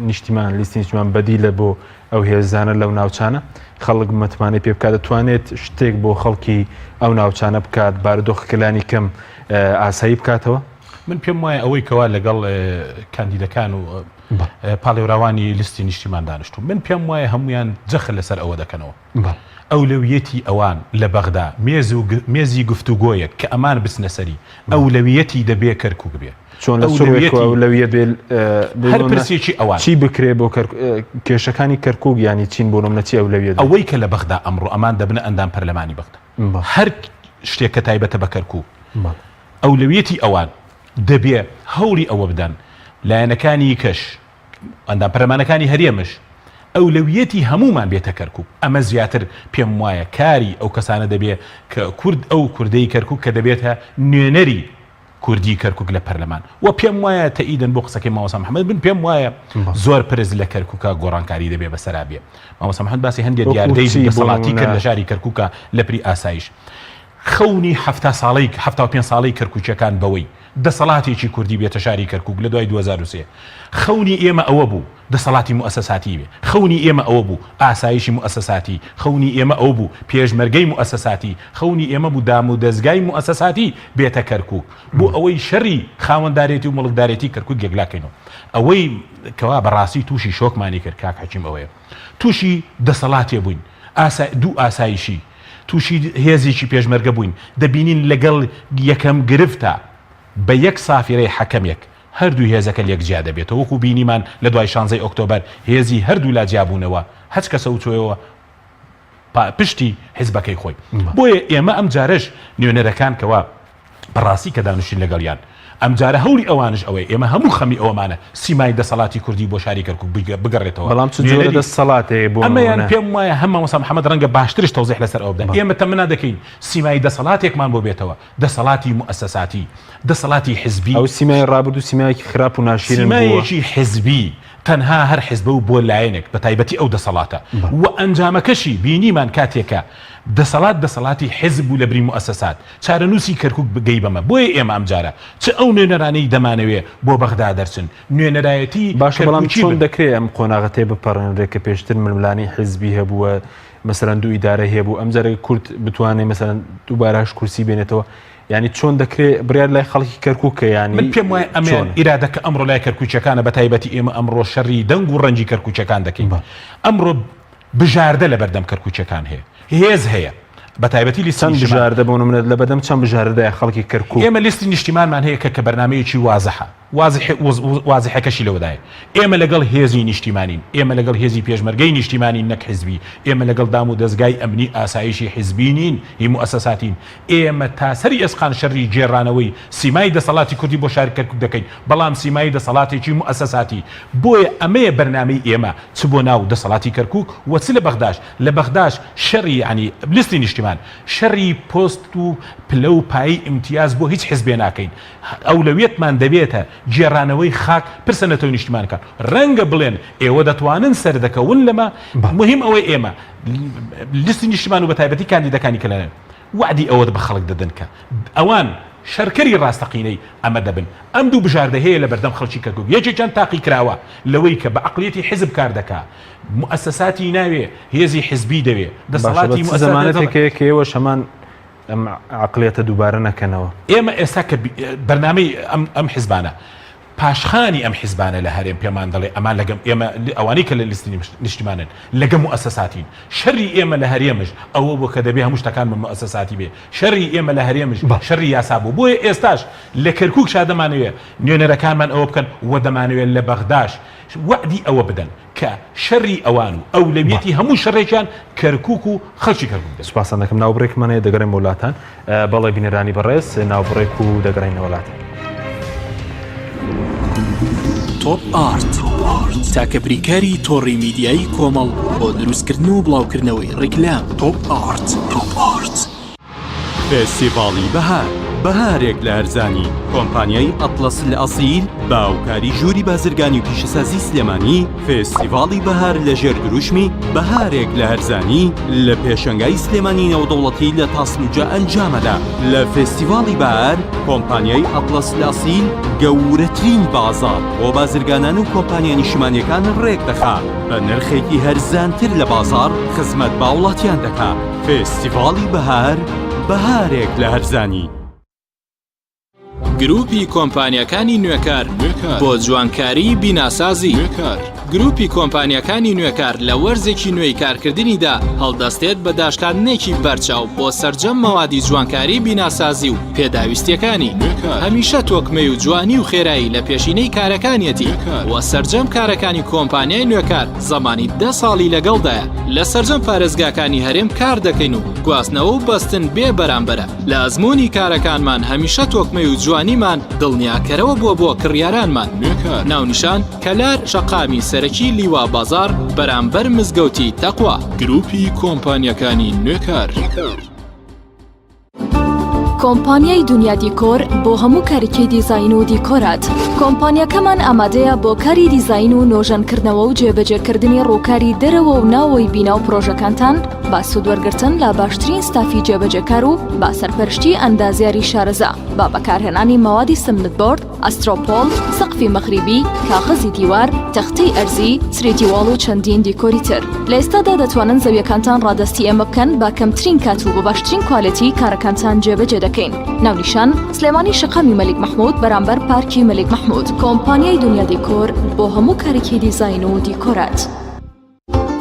نیشتیمان لیستی نیشتیمان بەدیلە بۆ ئەو هێزانە لەو ناوچانە خەڵک متمانەی پێ بکات دەتوانێت شتێک بۆ خەڵکی ئەو ناوچانە بکات بارودۆخەکە لانی کەم ئاسایی بکاتەوە؟ من پێم وایە ئەوەی کەوا لەگەڵ کاندیدەکان و پاڵێوراوانی لیستی نیشتیمان دانیشتوون من پێم وایە هەمویان جەخت لەسەر ئەوە دەکەنەوە ئەولەویەتی ئەوان لە بەغدا مێز و مێزی گفتوگۆیەک کە ئەمان بچنە سەری ئەولەویەتی دەبێ کەرکوک بێ چۆن لە سوڕێکەوە ئەولەویەت بێ هەر پرسێکی ئەوان چی بکرێ بۆ کێشەکانی کەرکوک یانی چین بۆ نمونە چی ئەولەویەت بێ؟ ئەوەی کە لە بەغدا ئەمڕۆ ئەمان دەبنە ئەندام پەرلەمانی بەغدا هەر شتێک کە تایبەتە بە کەرکوک ئەولەویەتی ئەوان دەبێ هەوڵی ئەوە بدەن لایەنەکانی کەش ئەندام پەرلەمانەکانی هەرێمش. ئەولەویەتی هەموومان بێتە کەرکوک، ئەمە زیاتر پێم وایە کاری ئەو کەسانە دەبێ کە کورد ئەو کوردەی کەرکوک کە دەبێتە نوێنەری کوردی کەرکوک لە پەرلەمان و پێم وایە تەئیدەن بۆ قسەکەی مامۆستا محەمەد بن پێم وایە زۆر پرس لە کەرکوکا گۆڕانکاری دەبێ بەسەرا بێ مامۆستا محەمەد باسی هەندێک دیاردەی دەسەڵاتی کرد لە شاری کەرکوکا لە پری ئاسایش خەونی حەفتا ساڵەی 75 ساڵەی کەرکوکیەکان بەوەی دەسەڵاتێکی کوردی بێتە شاری کەرکوک لە دوای 2003 خەونی ئێمە ئەوە بوو دەسەڵاتی موئەسەساتی بێ. خەونی ئێمە ئەوە بوو ئاسایشی موئەسەساتی، خەونی ئێمە ئەوە بوو پێشمەرگەی موئەسەساتی، خەونی ئێمە بوو دامودەزگای موئەسەساتی بێتە کەرکوک بۆ ئەوەی شەڕی خاوەندارێتی و موڵکدارێتی کەرکوک یەکلا کەینەوە. ئەوەی کەوا بە ڕاستی تووشی شۆکمانی کرد کاک حەکیم ئەوەیە تووشی دەسەڵاتێ بووین ئاسا دوو ئاسایشی تووشی هێزێکی پێشمەرگە بووین دەبینین لەگەڵ یەکەم گرفتا بە یەک سافیرەی حەکەمێک هەردوو هێزەکە لێک جیا دەبێتەوە وەکو بینیمان لە دوای شانزەی ئۆکتۆبەر هێزی هەردوولا جیابوونەوە هەچ کەسە و چۆیەوە پشتی حزبەکەی خۆی بۆیە ئێمە ئەم جارەش نوێنەرەکان کەوا بەڕاستی کە دانوشتین لەگەڵیان ئەم جارە هەوڵی ئەوانش ئەوەیە ئێمە هەموو خەمی ئەوەمانە سیمای دەسەڵاتی کوردی بۆ شاری کەرکوک بگەڕێتەوە بەڵام چ جۆرە دەسەڵاتێ بۆ ئەمەیان پێم وایە هەم مامۆستا محەمەد ڕەنگە باشترش تەوزیح لەسەر ئەوە بدەن ئێمە تەمەنا دەکەین سیمای دەسەڵاتێکمان بۆ بێتەوە دەسەڵاتی موئەسەساتی، دەسەڵاتی حزبی. ئەو سیمای ڕابردوو سیمایەکی خراپ و ناشیرن بووە. سیمایەکی حزبی تەنها هەر حزبە و بۆ لایەنێک بە تایبەتی ئەو دەسەڵاتە و ئەنجامەکەشی بینیمان کاتێک کە دەسەڵات دەسەڵاتی حزب بوو لە بری موئەسەسات چارەنووسی کەرکوک گەی بەمە بۆیە ئێمە ئەمجارە چ ئەو نوێنەرانەی دەمانەوێ بۆ بەغدا دەرچن نوێنەرایەتی باشە بەڵام کەرکوکی چۆن بن. دەکرێ ئەم قۆناغە تێبپەڕێنرێ کە پێشتر ململانێی حزبی هەبووە مەسەلەن دوو ئیدارە هەبوو ئەمجارە کورد بتوانێ مەسەلەن دووبارە هەشت کورسی بێنێتەوە یعنی چۆن دەکرێ بڕیار لای خەڵکی کەرکووکە یعنی من پێم وایە ئەمەیان ئیرادە کە ئەمڕۆ لای کەرکووکیەکانە بە تایبەتی ئێمە ئەمڕۆ شەڕی دەنگ و ڕەنگی کەرکووکیەکان دەکەین ئەمڕۆ بژاردە لە بەردەم کەرکووکیەکان هەیە هێز هەیە بە تایبەتی لیستی چەند بژاردە بۆ نمونە لە بەردەم چەند بژاردەدایە خەڵکی کەرکووک؟ ئێمە لیستی نیشتیمانمان هەیە کە کە بەرنامەیەکی وازحە وازحەکەشی لەوەدایە ئێمە لەگەڵ هێزی نیشتیمانین، ئێمە لەگەڵ هێزی پێشمەرگەی نیشتیمانین نەک حیزبی، ئێمە لەگەڵ دام و دەزگای ئەمنی ئاسایشی حیزبی نین هی موئەسەساتین، ئێمە تا سەری ئێسقان شەری گێڕانەوەی سیمای دەسەڵاتی کوردی بۆ شاری کەرکوک دەکەین، بەڵام سیمای دەسەڵاتێکی موئەسەساتی، بۆیە ئەمەیە بەرنامەی ئێمە چ بۆ ناو دەسەڵاتی کەرکوک و چ لە بەغداش، لە بەغداش شەری یەعنی لیستی نیشتیمان شەری پۆست و پلە و پایەی ئیمتیاز بۆ هیچ حیزبێ ناکەین، ئەولەویەتمان دەبێتە گێڕانەوەی خاک پرسە نەتەوە نیشتیمانەکان ڕەنگە بڵێن ئێوە دەتوانن سەردەکەون لەمە مهم ئەوەی ئێمە لیستی نیشتیمان و بەتایبەتی کاندیدەکانی کە لە وەعدی ئەوە بە خەڵک دەدەن کە ئەوان شەرکەری ڕاستەقینەی ئەمە دەبن ئەم دوو بژاردە هەیە لە بەردەم خەڵکی کەرکوک یەکێکیان تاقی کراوە لەوەی کە بە عەقڵیەتی حیزب کار دەکا موئەسەساتی ناوێ هێزی حیزبی دەوێ دەسەڵاتی موئەسەساتێک هەیە کە ئێوەش هەمان ئەم عەقڵیەتە دووبارە نەکەنەوە. ئێمە ئێستا کە بەرنامەی ئەم حیزبانە، پاشخانی ئەم حیزبانە لە هەرێم پێمان دەڵێ ئەمان لەگەم ئێمە ئەوانەی کە لە لیستی نیشتیمانن لەگە موئەسەساتین. شەری ئێمە لە هەرێمش ئەوە بووە کە دەبێ هەموو شتەکان بە موئەسەساتی بێ. شەری ئێمە لە هەرێمش شەری یاسا بوو. بۆیە ئێستاش لە کەرکووکشا دەمانەوێ نوێنەرەکانمان ئەوە بکەن و دەمانەوێ لە بەغداش وەعدی ئەوە بدەن. کە شەری ئەوان و ئەولەویەتی هەموو شەرێکیان کەرکوک و خەلکی کەرکوک دەبێت. سوپاستان دەکەم ناوبڕێکمان هەیە دەگەڕێمەوە لاتان. بەڵێ بینەرانی بەڕێز ناوبڕێک و دەگەڕێینەوە لاتان. تۆپ ئارت تاکە بریکاری تۆڕی میدیایی کۆمەڵ بۆ دروستکردن و بڵاوکردنەوەی ڕیکلام تۆپ ئارت. تۆپ ئارت. فێستیڤاڵی بەهار، بەهارێک لە هەرزانی، کۆمپانیای ئەتڵەس لە ئەسیل بە هاوکاری ژووری بازرگانی و پیشەسازی سلێمانی فێستیڤاڵی بەهار لە ژێر دروشمی بەهارێک لە هەرزانی لە پێشەنگای سلێمانی نێودەوڵەتی لە تاسلوجە ئەنجامەدا. لە فێستیڤاڵی بەهار کۆمپانیای ئەتڵەس لە ئەسیل گەورەترین بازاڕ بۆ بازرگانان و کۆمپانیا نیشتمانیەکان ڕێکدەخا بە نرخێکی هەرزانتر لە بازاڕ خزمەت بە هاوڵاتیان دەکا. فێستیڤاڵی بەهار، بەهارێک لە هەرزانی. گروپی کۆمپانیاکانی نوێکار بۆ جوانکاری بیناسازی گروپی کۆمپانیاکانی نوێکار لە وەرزێکی نوێی کارکردنیدا هەڵدەستێت بە داشکاندنێکی بەرچاو بۆ سەرجەم مەوادی جوانکاری بیناسازی و پێداویستیەکانی هەمیشە تۆکمەی و جوانی و خێرایی لە پێشینەی کارەکانیەتی و سەرجەم کارەکانی کۆمپانیای نوێکار زەمانی دە ساڵی لەگەڵدایە لە سەرجەم پارێزگاکانی هەرێم کار دەکەین و گواستنەوە و بەستن بێ بەرامبەرە لە ئەزموونی کارەکانمان هەمیشە تۆکمەی و جوانی. خزمەتگوزارییەکانیمان دڵنیاکەرەوە بووە بۆ کڕیارانمان. ناونیشان، کەلار شەقامی سەرەکی لیوا بازاڕ بەرامبەر مزگەوتی تەقوا. گروپی کۆمپانیاکانی نوێکار. کۆمپانیای دونیا دیکۆر بۆ هەموو کارێکی دیزاین و دیکۆرات. کۆمپانیاکەمان ئامادەیە بۆ کاری دیزاین و نۆژەنکردنەوە و جێبەجێکردنی ڕووکاری دەرەوە و ناوەوەی بینا و پرۆژەکانتان بە سوودوەرگرتن لە باشترین ستافی جێبەجێکار و بە سەرپەرشتی ئەندازیاری شارەزا بە بەکارهێنانی مەوادی سمنت بۆرد، ئەسترۆپۆڵ، سەقفی مەغریبی، کاغەزی دیوار، تەختەی ئەرزی، 3D wall و چەندین دیکۆری تر. لە ئێستادا دەتوانن زەویەکانتان ڕادەستی ئێمە بکەن بە کەمترین کات و بە باشترین کوالێتی کارەکانتان جێبەجێ دەکەین. ناونیشان، سلێمانی شەقامی مەلیک مەحمود بەرامبەر پارکی مەلیک مەحمود. کۆمپانیای دونیا دیکۆر بۆ هەموو کارێکی دیزاین و دیکۆرات.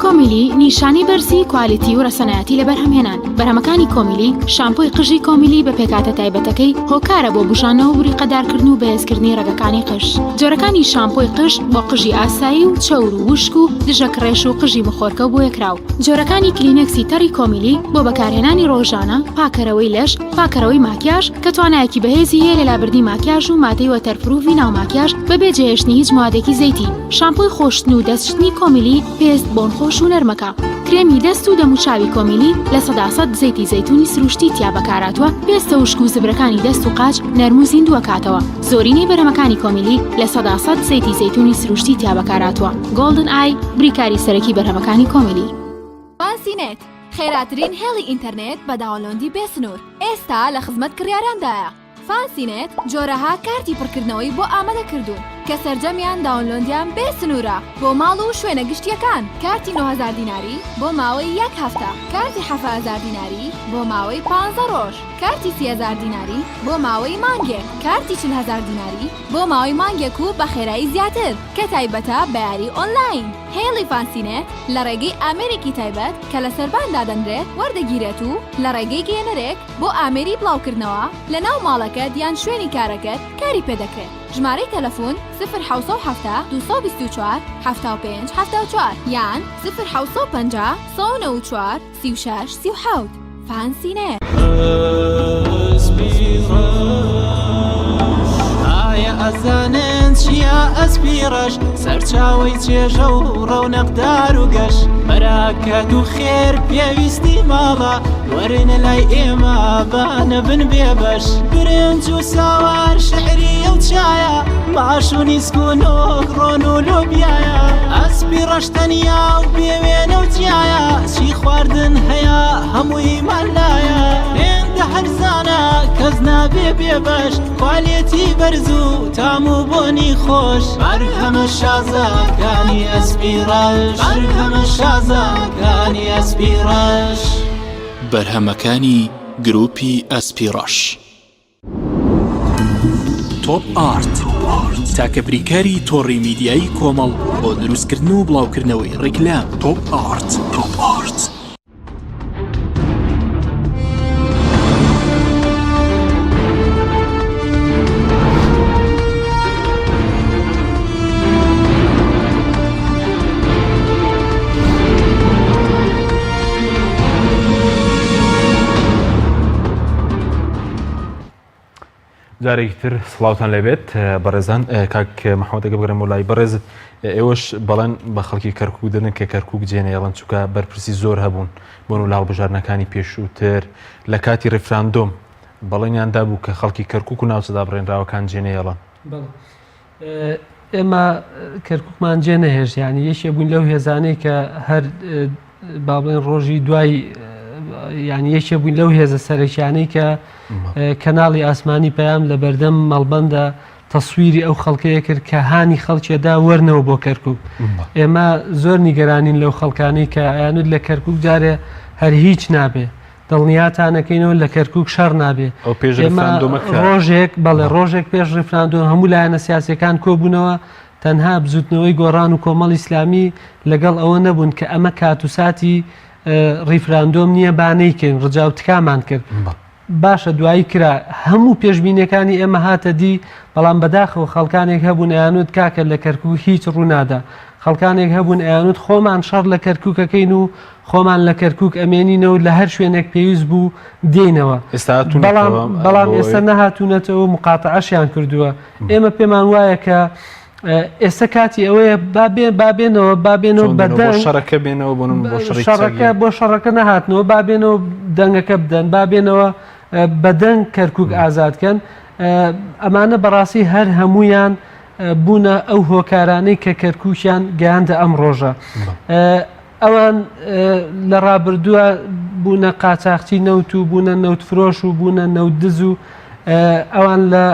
کۆمیلی نیشانەی بەرزی کوالیتی و ڕەسەنایەتی لە بەرهەمهێنان بەرهەمەکانی کۆمیلی شامپۆی قژی کۆمیلی بە پێکهاتە تایبەتەکەی هۆکارە بۆ بوژانەوە و بریقەدارکردن و بەهێزکردنی ڕەگەکانی قژ جۆرەکانی شامپۆی قژ بۆ قژی ئاسایی و چەور و وشک و دژە کڕێش و قژی مخۆرکە و بۆیەکراو جۆرەکانی کلینێکسی تەڕی کۆمیلی بۆ بەکارهێنانی ڕۆژانە پاکەرەوەی لەش پاکەرەوەی ماکیاژ کە توانایەکی بەهێزی هەیە لە لابردنی ماکیاژ و مادەی waterproof ی ناو ماکیاژ بەبێ جێهێشتنی هیچ موادێکی زەیتی. شامپۆی خۆشتن و دەست شتنی کۆمیلی پێست بۆن خۆش و نەرمەکە. کرێمی دەست و دەموچاوی کۆمیلی 100% زەیتی زەیتونی سروشتی تیا بەکارهاتووە پێستە وشک و زبرەکانی دەست و قاچ نەرم و زیندووەکاتەوە. زۆرینەی بەرهەمەکانی کۆمیلی 100% زەیتی زەیتونی سروشتی تیا بەکارهاتووە. گۆڵدن ئای بریکاری سەرەکی بەرهەمەکانی کۆمیلی. فانسی نێت، خێراترین هێڵی ئینتەرنێت بە download ی بێ سنوور، ئێستا لە خزمەت کڕیاراندایە. فانسی نێت جۆرەها کارتی پڕکردنەوەی بۆ ئامادە کردوون کە سەرجەمیان download یان بێ سنوورە بۆ ماڵ و شوێنە گشتییەکان، کارتی 9000 دیناری بۆ ماوەی یەک هەفتە، کارتی 7000 دیناری بۆ ماوەی پانزە ڕۆژ، کارتی 30000 دیناری بۆ ماوەی مانگێک، کارتی 40000 دیناری بۆ ماوەی مانگێک و بە خێرایی زیاتر کە تایبەتە بە یاری ئۆنلاین. هێڵی فانسینێت لە ڕێگەی ئامێرێکی تایبەت کە لە سەربان دادەنرێت وەردەگیرێت و لە ڕێگەی گەیەنەرێک بۆ ئامێری بڵاوکردنەوە لە ناو ماڵەکەت یان شوێنی کارەکەت کاری پێدەکرێت. ژمارەی تەلەفون، سفر 770 224 75 74 یان سفر 750 194 36 37. فانسی نێت. ئایا ئەزانن چییە ئەسپی ڕەش سەرچاوەی چێژە و ڕەونەقدار و گەش بەراکەت و خێر پێویستی ماڵە وەرنە لای ئێمە با نەبن بێبەش برنج و ساوار شعریە و چایە ماش و نیسک و نۆک ڕۆن و لۆبیایە ئەسپی ڕەش تەنیا و بێوێنە و جیایە چی خواردن هەیە هەموویمان لایە هێندە هەرزانە کەس نابێ بێبەش کوالێتی بەرز و تام و بۆنی خۆش بەرهەمە شازەکانی ئەسپی ڕەش بەرهەمە شازەکانی ئەسپی ڕەش. بەرهەمەکانی گروپی ئەسپی ڕەش. تۆپ ئارت تاکە بریکاری تۆڕی میدیایی کۆمەڵ بۆ دروستکردن و بڵاوکردنەوەی ڕیکلام. تۆپ ئارت. تۆپ ئارت. جارێکی تر سڵاوتان لێبێت بەڕێزان کاک محەممەد ئەگە بگەڕێمەوە لای بەڕێزت ئێوەش بەڵێن بە خەڵکی کەرکوک دەدەن کە کەرکوک جێنەیەڵن چونکە بەرپرسی زۆر هەبوون بۆن و لە هەڵبژاردنەکانی پێشووتر لە کاتی ڕیفراندۆم بەڵێنیان دابوو کە خەڵکی کەرکوک و ناوچە دابڕێنراوەکان جێنەیەڵن. ئێمە کەرکوکمان جێ نەهێشت یعنی یەکێ بووین لەو هێزانەی کە هەر با بڵێن ڕۆژی دوای یعنی یەکێ بووین لەو هێزە سەرەکیانەی کە کەناڵی ئاسمانی پەیام لە بەردەم مەڵبەندە تەسویری ئەو خەڵکەیە کرد کە هانی خەڵکێدا وەرنەوە بۆ کەرکک ئێمە زۆر نیگەرانین لەو خەڵکانی کە ئەیانوت لە کەرکک جارێ هەر هیچ نابێ دڵنیاتانەکەینەوە لە کەرکک شەڕ نابێ ڕۆژێک بەڵێ ڕۆژێک پێش ڕیفراندۆم هەموو لایەنە سیاسەکان کۆبوونەوە تەنها بزوتنەوەی گۆڕان و کۆمەڵی ئیسلامی لەگەڵ ئەوە نەبوون کە ئەمە کات و ساتی ڕیفراندۆم نییە با نەیکەین ڕجا و تکامان کرد باشە دوایی کرا هەموو پێشبینەکانی ئێمە هاتە دی بەڵام بەداخەوە خەڵکانێک هەبوون ئەیانوت کاکە لە کەرکک هیچ ڕوونادا خەڵکانێک هەبوون ئەیانوت خۆمان شەڕ لە کەرککەکەین و خۆمان لە کەرکوک ئەمێنینەوە لە هەر شوێنێک پێویست بوو دێینەوە. ئێستا بەڵام هاتوونەتەوە بەڵام بۆ ئێستا ئەوەی نەهاتوونەتەوە و مقاتەعەشیان کردووە. ئێمە پێمان وایە کە ئێستا کاتی ئەوەیە با بێ با بێنەوە با بێنەوە چۆن بە بێنەوە بۆ دەنگ شەڕەکە بێنەوە بۆ نموونە بۆ شەڕی شەڕەکە چەک بۆ شەڕەکە نەهاتنەوە با بێنەوە دەنگەکە بدەن با بێنەوە بە دەنگ کەرکوک ئازاد کەن ئەمانە بەڕاستی هەر هەمویان بوونە ئەو هۆکارانەی کە کەرکوکیان گەیاندە ئەم ڕۆژە. ئەوان لە ڕابردووە بوونە قاچاخچی نەوت و بوونە نەوتفرۆش و بوونە نەوتدز و ئەوان لە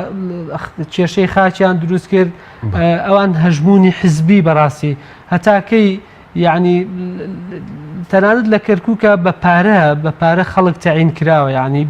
کێشەی خاکیان دروست کرد ئەوان هەژمونی حزبی بەڕاستی هەتاکەی یعنی تەنانەت لە کەرکووکە بە پارە بە پارە خەڵک تەعین کراوە یعنی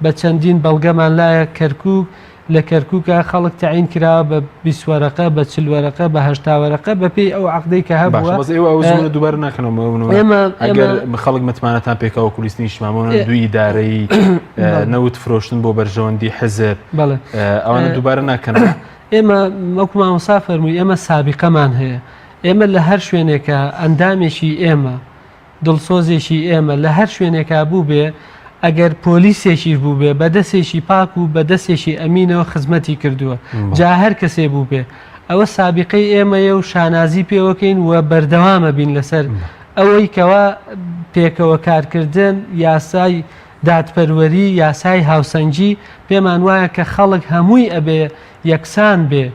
بە چەندین بەڵگەمان لایە کەرکووک لە کەرکوکا خەڵک تەعین کراوە بە 20 وەرەقە بە 40 وەرەقە بە 80 وەرەقە بە پێی ئەو عەقدەی کە هەبووە باشە بەس ئێوە ئەو زمانە دووبارە ناکەنەوە بۆ نموونە ئێمە ئەگەر ئێمە خەڵک متمانەتان پێکەوە کولیسنی نیشتمانبوون ئێ- دوو ئیدارەی بەڵێ. نەوت فرۆشتن بۆ بەرژەوەندی حزب بەڵێ ئەوانە دووبارە ناکەنەوە ئێمە وەکو مامۆستا فەرمووی ئێمە سابیقەمان هەیە ئێمە لە هەر شوێنێکە ئەندامێکی ئێمە دڵسۆزێکی ئێمە لە هەر شوێنێکا بووبێ، ئەگەر پۆلیسێکیش بووبێ بە دەسێکی پاک و بە دەسێکی ئەمینەوە خزمەتی کردووە، جا هەر کەسێ بووبێ. ئەوە سابیقەی ئێمەیە و شانازی پێوەکەین و بەردەوامە بین لەسەر ئەوەی کەوا پێکەوە کارکردن، یاسای دادپەروەری، یاسای هاوسەنگی، پێمان وایە کە خەڵک هەمووی ئەبێ یەکسان بێ.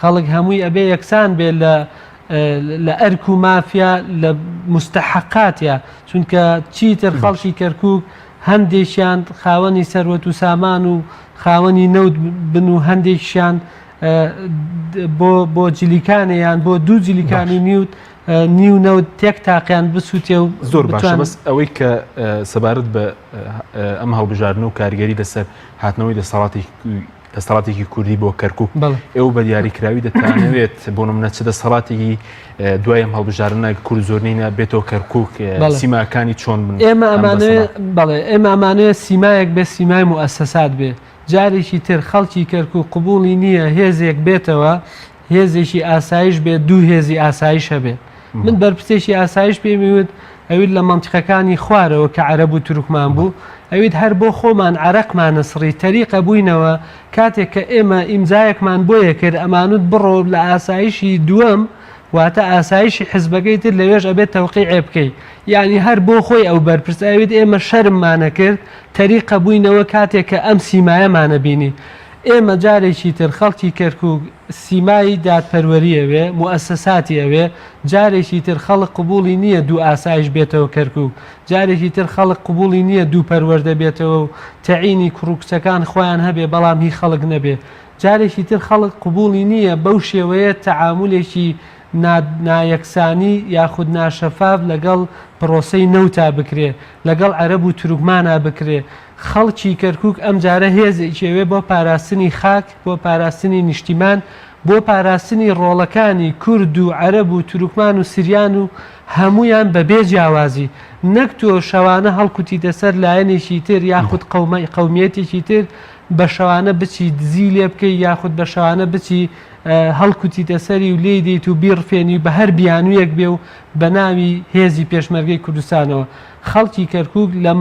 خەڵک هەمووی ئەبێ یەکسان بێ لە لە ئەرک و مافیا لە مستحقاتیا چونکە چیتر خەڵکی کەرکک هەندێکیان خاوەنی سەروەت و سامان و خاوەنی نەوت بن و هەندێکیان بۆ بۆ جلیکانێ یان بۆ دوو جلیکان و نیوت نیو نەوت تێک تاقیان بسووتێ و زۆر باشە بەس ئەوەی کە سەبارەت بە ئەم هەڵبژاردن و کاریگەری لەسەر هاتنەوەی دەسەڵاتی دەسەڵاتێکی کوردی بۆ کەرکک ئێوە بە دیاریکراوی دەتانەوێت بۆ نمونە چ دەسەڵاتێکی دوای ئەم هەڵبژاردنە کورد زۆرنینە بێتەوە کەرکک سیماکانی چۆن بن ئێمە ئەمانەوێ بەڵێ ئێمە ئەمانەوێ سیمایەک بێ سیمای موئەسەسات بێ جارێکی تر خەڵکی کەرکک قبوڵی نییە هێزێک بێتەوە هێزێکی ئاسایش بێت دوو هێزی ئاسایش هەبێ من بەرپرسێکی ئاسایش پێمی وت ئەویت لە مەنتیقەکانی خوارەوە کە عەرەب و تورکمان بوو ئەویت هەر بۆ خۆمان عەرەقمانە سڕی تەریقە بووینەوە کاتێک کە ئێمە ئیمزایەکمان بۆیە کرد ئەمانوت بڕۆ لە ئاسایشی دووەم واتە ئاسایشی حزبەکەی تر لەوێش ئەبێت تەوقیعێ بکەی یعنی هەر بۆ خۆی ئەو بەرپرس ئەویت ئێمە شەرممانە کرد تەریقە بووینەوە کاتێک کە ئەم سیمایەمانە بینی ئێمە جارێکی تر خەڵکی کەرکوک سیمای دادپەروەری ئەوێ، موئەسەساتی ئەوێ، جارێکی تر خەڵک قبوڵی نییە دوو ئاسایش بێتەوە کەرکوک، جارێکی تر خەڵک قبوڵی نییە دوو پەروەردە بێتەوە و تەعینی کوڕ و کچەکان خۆیان هەبێ بەڵام هی خەڵک نەبێ، جارێکی تر خەڵک قبوڵی نییە بەو شێوەیە تەعامولێکی نا نایەکسانی یاخود ناشەفاف لەگەڵ پڕۆسەی نەوتا بکرێ، لەگەڵ عەرەب و تورکمانا بکرێ. خەڵکی کەرکوک ئەمجارە هێزێکی ئەوێ بۆ پاراستنی خاک، بۆ پاراستنی نیشتیمان، بۆ پاراستنی ڕۆڵەکانی کورد و عەرەب و تورکمان و سریان و هەموویان بە بێ جیاوازی، نەک تۆ شەوانە هەڵکوتیتە سەر لایەنێکی تر یاخود قەومیەتێکی تر بە شەوانە بچی دزی لێ بکەی یاخود بە شەوانە بچی هەڵکوتیتە سەری و لێی دێیت و بیڕفێنی بە هەر بیانوویەک بێ و بە ناوی هێزی پێشمەرگەی کوردستانەوە. خەڵکی کەرکوک لەم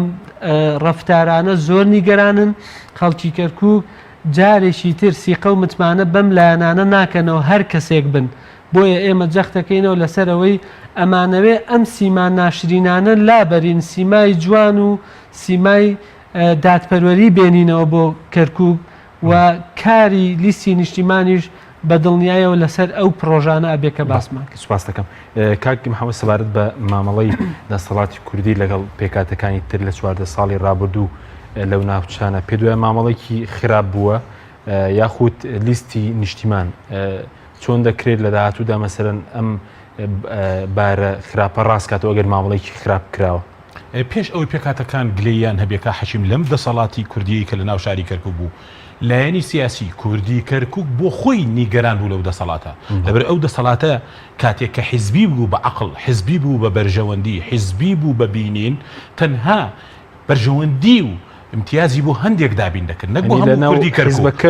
ڕەفتارانە زۆر نیگەرانن، خەڵکی کەرکوک جارێکی تر سیقە و متمانە بەم لایەنانە ناکەنەوە هەر کەسێک بن، بۆیە ئێمە جەختەکەینەوە لەسەر ئەوەی ئەمانەوێ ئەم سیما ناشرینانە لابەرین، سیمای جوان و سیمای دادپەروەری بێنینەوە بۆ کەرکوک و کاری لیستی نیشتیمانیش بە دڵنیایەوە لەسەر ئەو پڕۆژانە ئەبێ کە باسمان کرد. سوپاست دەکەم. کاک محەمەد سەبارەت بە مامەڵەی دەسەڵاتی کوردی لەگەڵ پێکهاتەکانی تر لە 14 ساڵی ڕابردوو لەو ناوچانە پێت وایە مامەڵێکی خراپ بووە یاخود لیستی نیشتیمان چۆن دەکرێت لە داهاتوودا مەسەرەن ئەم بارە خراپە ڕاستکاتەوە ئەگەر مامەڵێکی خراپ کراوە؟ پێش ئەوەی پێکهاتەکان گلەییان هەبێ کا حەکیم لەم دەسەڵاتی کوردیەی کە لە ناو شاری کەرکوک بوو لایەنی سیاسی کوردی کەرکوک بۆ خۆی نیگەران بوو لەو دەسەڵاتە لەبەر ئەو دەسەڵاتە کاتێک کە حیزبی بوو بە عەقڵ حیزبی بوو بە بەرژەوەندی حیزبی بوو بە بینین تەنها بەرژەوەندی و. ئیمتیازی بۆ هەندێک دابین دەکرد نەک بۆ هەموو کوردی کەرکوک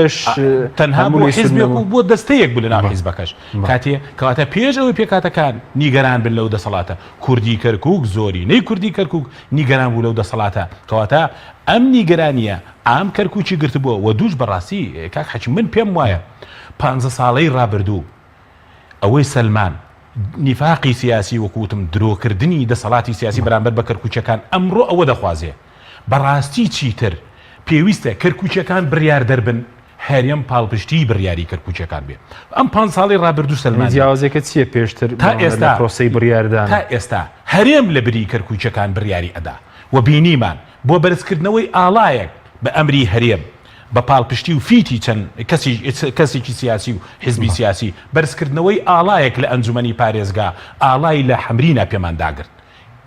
تەنها بۆ حیزبێک و بۆ دەستەیەک بوو لەناو حیزبەکەش کاتێ کەواتە پێش ئەوەی پێکهاتەکان نیگەران بن لەو دەسەڵاتە کوردی کەرکوک زۆرینەی کوردی کەرکوک نیگەران بوو لەو دەسەڵاتە کەواتە ئەم نیگەرانیە عام کەرکوکی گرتبووە وە دووش بەڕاستی کاک حەکیم من پێم وایە پانزە ساڵەی ڕابردوو ئەوەی سەلمان نیفاقی سیاسی وەکو وتم درۆکردنی دەسەڵاتی سیاسی بەرامبەر بە کەرکوکیەکان ئەمڕۆ ئەوە دەخوازێ بەڕاستی چیتر پێویستە کەرکوکیەکان بڕیاردەر بن هەرێم پاڵپشتی بڕیاری کەرکوکیەکان بێ ئەم پانز ساڵەی ڕابردوو سەلماندی جیاوازیەکە چیە پێشتر تا ئێستا لە پرۆسەی بڕیاردان؟ تا ئێستا هەرێم لە بری کەرکوکیەکان بڕیاری ئەدا و بینیمان بۆ بەرزکردنەوەی ئاڵایەک بە ئەمری هەرێم، بە پاڵپشتی و فیتی چەند کەسێکی سیاسی و حیزبی سیاسی، بەرزکردنەوەی ئاڵایەک لە ئەنجومەنی پارێزگا، ئاڵای لە حەمرینا پێمان داگرت.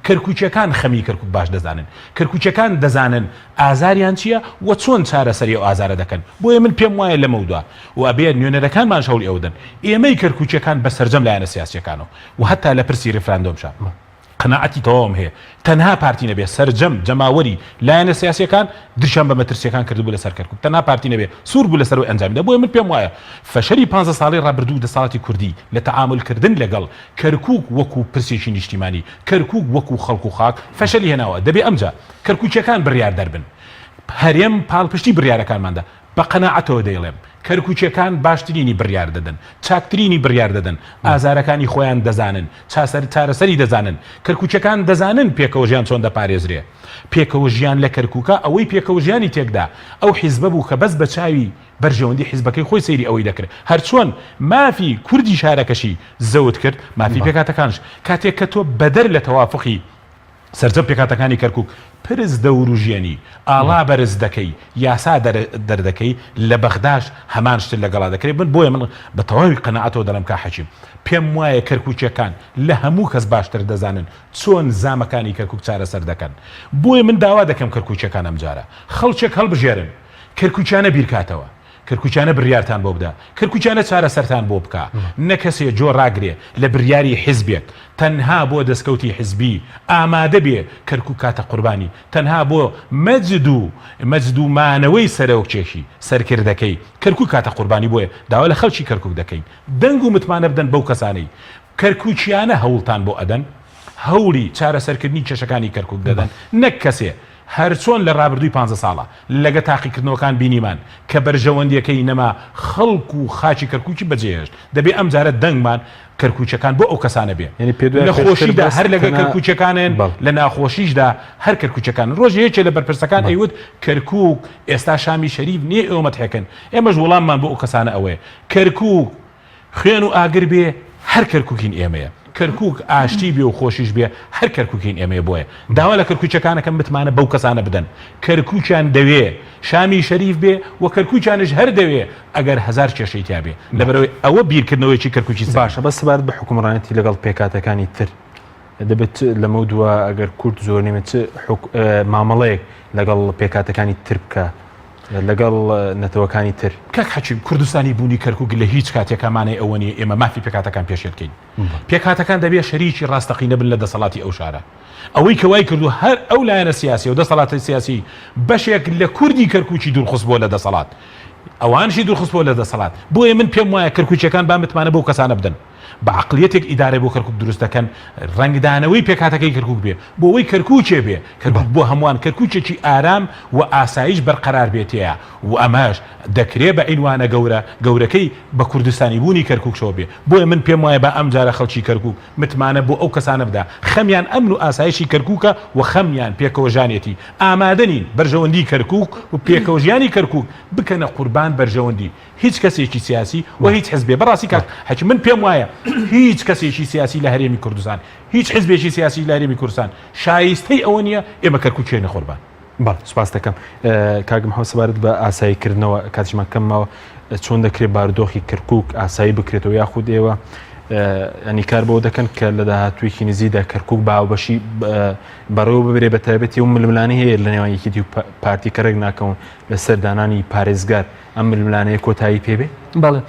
کەرکوکیەکان خەمی کەرکوک باش دەزانن. کەرکوکیەکان دەزانن ئازاریان چیە و چۆن چارەسەری ئەو ئازارە دەکەن. بۆیە من پێم وایە لەمەودوا و ئەبێ نوێنەرەکانمانش هەوڵی ئەوە دەن. ئێمەی کەرکوکیەکان بە سەرجەم لایەنە سیاسیەکانەوە و هەتا لە پرسی ریفراندۆمشا، قەناعەتی تەواوم هەیە تەنها پارتی نەبێ سەرجەم جەماوەری لایەنە سیاسیەکان درکیان بە مەترسیەکان کردبوو لەسەر کەرکوک تەنها پارتی نەبێ سوور بوو لەسەر ئەوەی ئەنجامی دا بۆیە من پێم وایە فەشەلی پانزە ساڵەی ڕابردوو دەسەڵاتی کوردی لە تەعامول کردن لەگەڵ کەرکوک وەکو پرسێکی نیشتیمانی کەرکوک وەکو خەڵک و خاک فەشەلی هێناوە دەبێ ئەمجا کەرکوکیەکان بڕیاردەر بن هەرێم پاڵپشتی بڕیارەکانماندا بە قەناعەتەوە دەیڵێم، کەرکوکیەکان باشترینی بڕیار دەدەن، چاکترینی بڕیار دەدەن، ئازارەکانی خۆیان دەزانن، چارەسەری دەزانن. کەرکوکیەکان دەزانن پێکەوەژیان چۆن دەپارێزرێ. پێکەوەژیان لە کەرکوکا ئەوەی پێکەوەژیانی تێکدا، ئەو حیزبە بوو کە بەس بە چاوی بەرژەوەندی حیزبەکەی خۆی سەیری ئەوەی دەکرد. هەرچۆن مافی کوردی شارەکەشی زەوت کرد، مافی پێکهاتەکانش. کاتێک کە تۆ بەدەر لە تەوافوقی سەرجەم پێکهاتەکانی کەرکوک پرس دەوروژێنی، ئاڵا بەرز دەکەی، یاسا دەردەکەی، لە بەغداش هەمان شتت لەگەڵا دەکرێت، من بۆیە من بە تەواوی قەناعەتەوە دەڵێم کاک حەکیم پێم وایە کەرکوکیەکان لە هەموو کەس باشتر دەزانن چۆن زامەکانی کەرکوک چارەسەر دەکەن، بۆیە من داوا دەکەم کەرکوکیەکان ئەمجارە خەڵکێک هەڵبژێرن کەرکوکیانە بیرکاتەوە، کەرکوکیانە بریارتان بۆ بدا کەرکوکیانە چارەسەرتان بۆ بکا نە کەسێ جۆ ڕاگرێ لە بریاری حیزبێک تەنها بۆ دەسکەوتی حیزبی ئامادە بێ کەرکوک کاتە قوربانی تەنها بۆ مەجد و مەجد و مانەوەی سەرۆکێکی سەرکردەکەی کەرکوک کاتە قوربانی بۆیە داوا لە خەلکی کەرکوک دەکەین دەنگ و متمانە بدەن بەو کەسانەی کەرکوکیانە هەوڵتان بۆ ئەدەن هەوڵی چارەسەرکردنی کێشەکانی کەرکوک دەدەن نەک کەسێ هەرچۆن لە ڕابردووی پانزە ساڵە لەگە تاقیکردنەوەکان بینیمان کە بەرژەوەندیەکەی نەما خەڵک و خاکی کەرکوکی بەجێهێشت دەبێ ئەمجارە دەنگمان کەرکوکیەکان بۆ ئەو کەسانە بێ یانی پێت وایە لە پێشتر خۆشیدا بەس هەر لەگە تەنها کەرکوکیەکانن بەڵێ. لە ناخۆشیشدا هەر کەرکوکیەکانن ڕۆژێ یەکێ لە بەرپرسەکان بەڵێ. ئەیوت کەرکوک ئێستا شامی شەریف نیە ئێوە مەتحێکن ئێمەش وڵاممان بۆ ئەو کەسانە ئەوەیە کەرکوک خوێن و ئاگر بێ هەر کەرکوکین ئێمەیە کەرکوک ئاشتی بێ و خۆشیش بێ هەر کەرکوکین ئێمەیە بۆیە داوا لە کەرکوکیەکانەکەم متمانە بەو کەسانە بدەن کەرکوکیان دەوێ شامی شەریف بێ و کەرکوکیانش هەر دەوێ ئەگەر هەزار کێشەی تیا بێ لەبەرئەوەی ئەوە بیرکردنەوەیەکی کەرکوکی سەلیمە. باشە بەس سەبارەت بە حوکمڕانێتی لەگەڵ پێکهاتەکانی تر دەبێت چ لەمەودوا ئەگەر کورد زۆر نەبێت چ مامەڵەیەک لەگەڵ پێکهاتەکانی تر بکا لەگەڵ نەتەوەکانی تر؟ کاک حەکیم، کوردستانی بوونی کەرکوک لە هیچ کاتێکا مانای ئەوە نییە ئێمە مافی پێکهاتەکان پێشێل کەین. پێکهاتەکان دەبێ شەریکی ڕاستەقینە بن لە دەسەڵاتی ئەو شارە. ئەوەی کە وای کردووە هەر ئەو لایەنە سیاسیە و دەسەڵاتە سیاسی بەشێک لە کوردی کەرکوکی دوورخستبووە لە دەسەڵات. ئەوانشی دوورخستبووە لە دەسەڵات. بۆیە من پێم وایە کەرکوکیەکان با متمانە بەو کەسانە بدەن. بە عەقڵیەتێک ئیدارە بۆ کەرکوک دروست دەکەن ڕەنگدانەوەی پێکهاتەکەی کەرکوک بێ بۆ ئەوەی کەرکوکێ بێ کەرکوک بۆ هەمووان کەرکوکێکی ئارام و ئاسایش بەرقەرار بێ تێیا و ئەمەش دەکرێ بە عینوانە گەورە گەورەکەی بە کوردستانی بوونی کەرکوکشەوە بێ بۆیە من پێم وایە با ئەمجارە خەڵکی کەرکوک متمانە بۆ ئەو کەسانە بدا خەمیان ئەمن و ئاسایشی کەرکوکە و خەمیان پێکەوەژانێتی ئامادە نین بەرژەوەندی کەرکوک و پێکەوەژیانی کەرکوک بکەنە قوربان بەرژەوەندی هیچ کەسێکی سیاسی و هیچ حزبێ بەڕاستی کاک حەکیم من پێم وایە هیچ کەسێکی سیاسی لە هەرێمی کوردستان هیچ حزبێکی سیاسی لە هەرێمی کوردستان شایستەی ئەوە نییە ئێمە کەرکوک کێنە قوربان. بەڵێ سوپاس دەکەم کاک محەمەد سەبارەت بە ئاساییکردنەوە کاتیشمان کەم ماوە چۆن دەکرێت بارودۆخی کەرکوک ئاسایی بکرێتەوە یاخود ئێوە ینی کار بەوە دەکەن کە لە داهاتوویەکی نزیدا کەرکوک بە هاوبەشی بەڕێوە ببرێ بە تایبەتی و ململانێ هەیە لە نێوان یەکێتی و پارتی کە ڕێک ناکەون لەسەر دانانی پارێزگار ئەم ململانێیە کۆتایی پێ بێ؟ بەڵێ.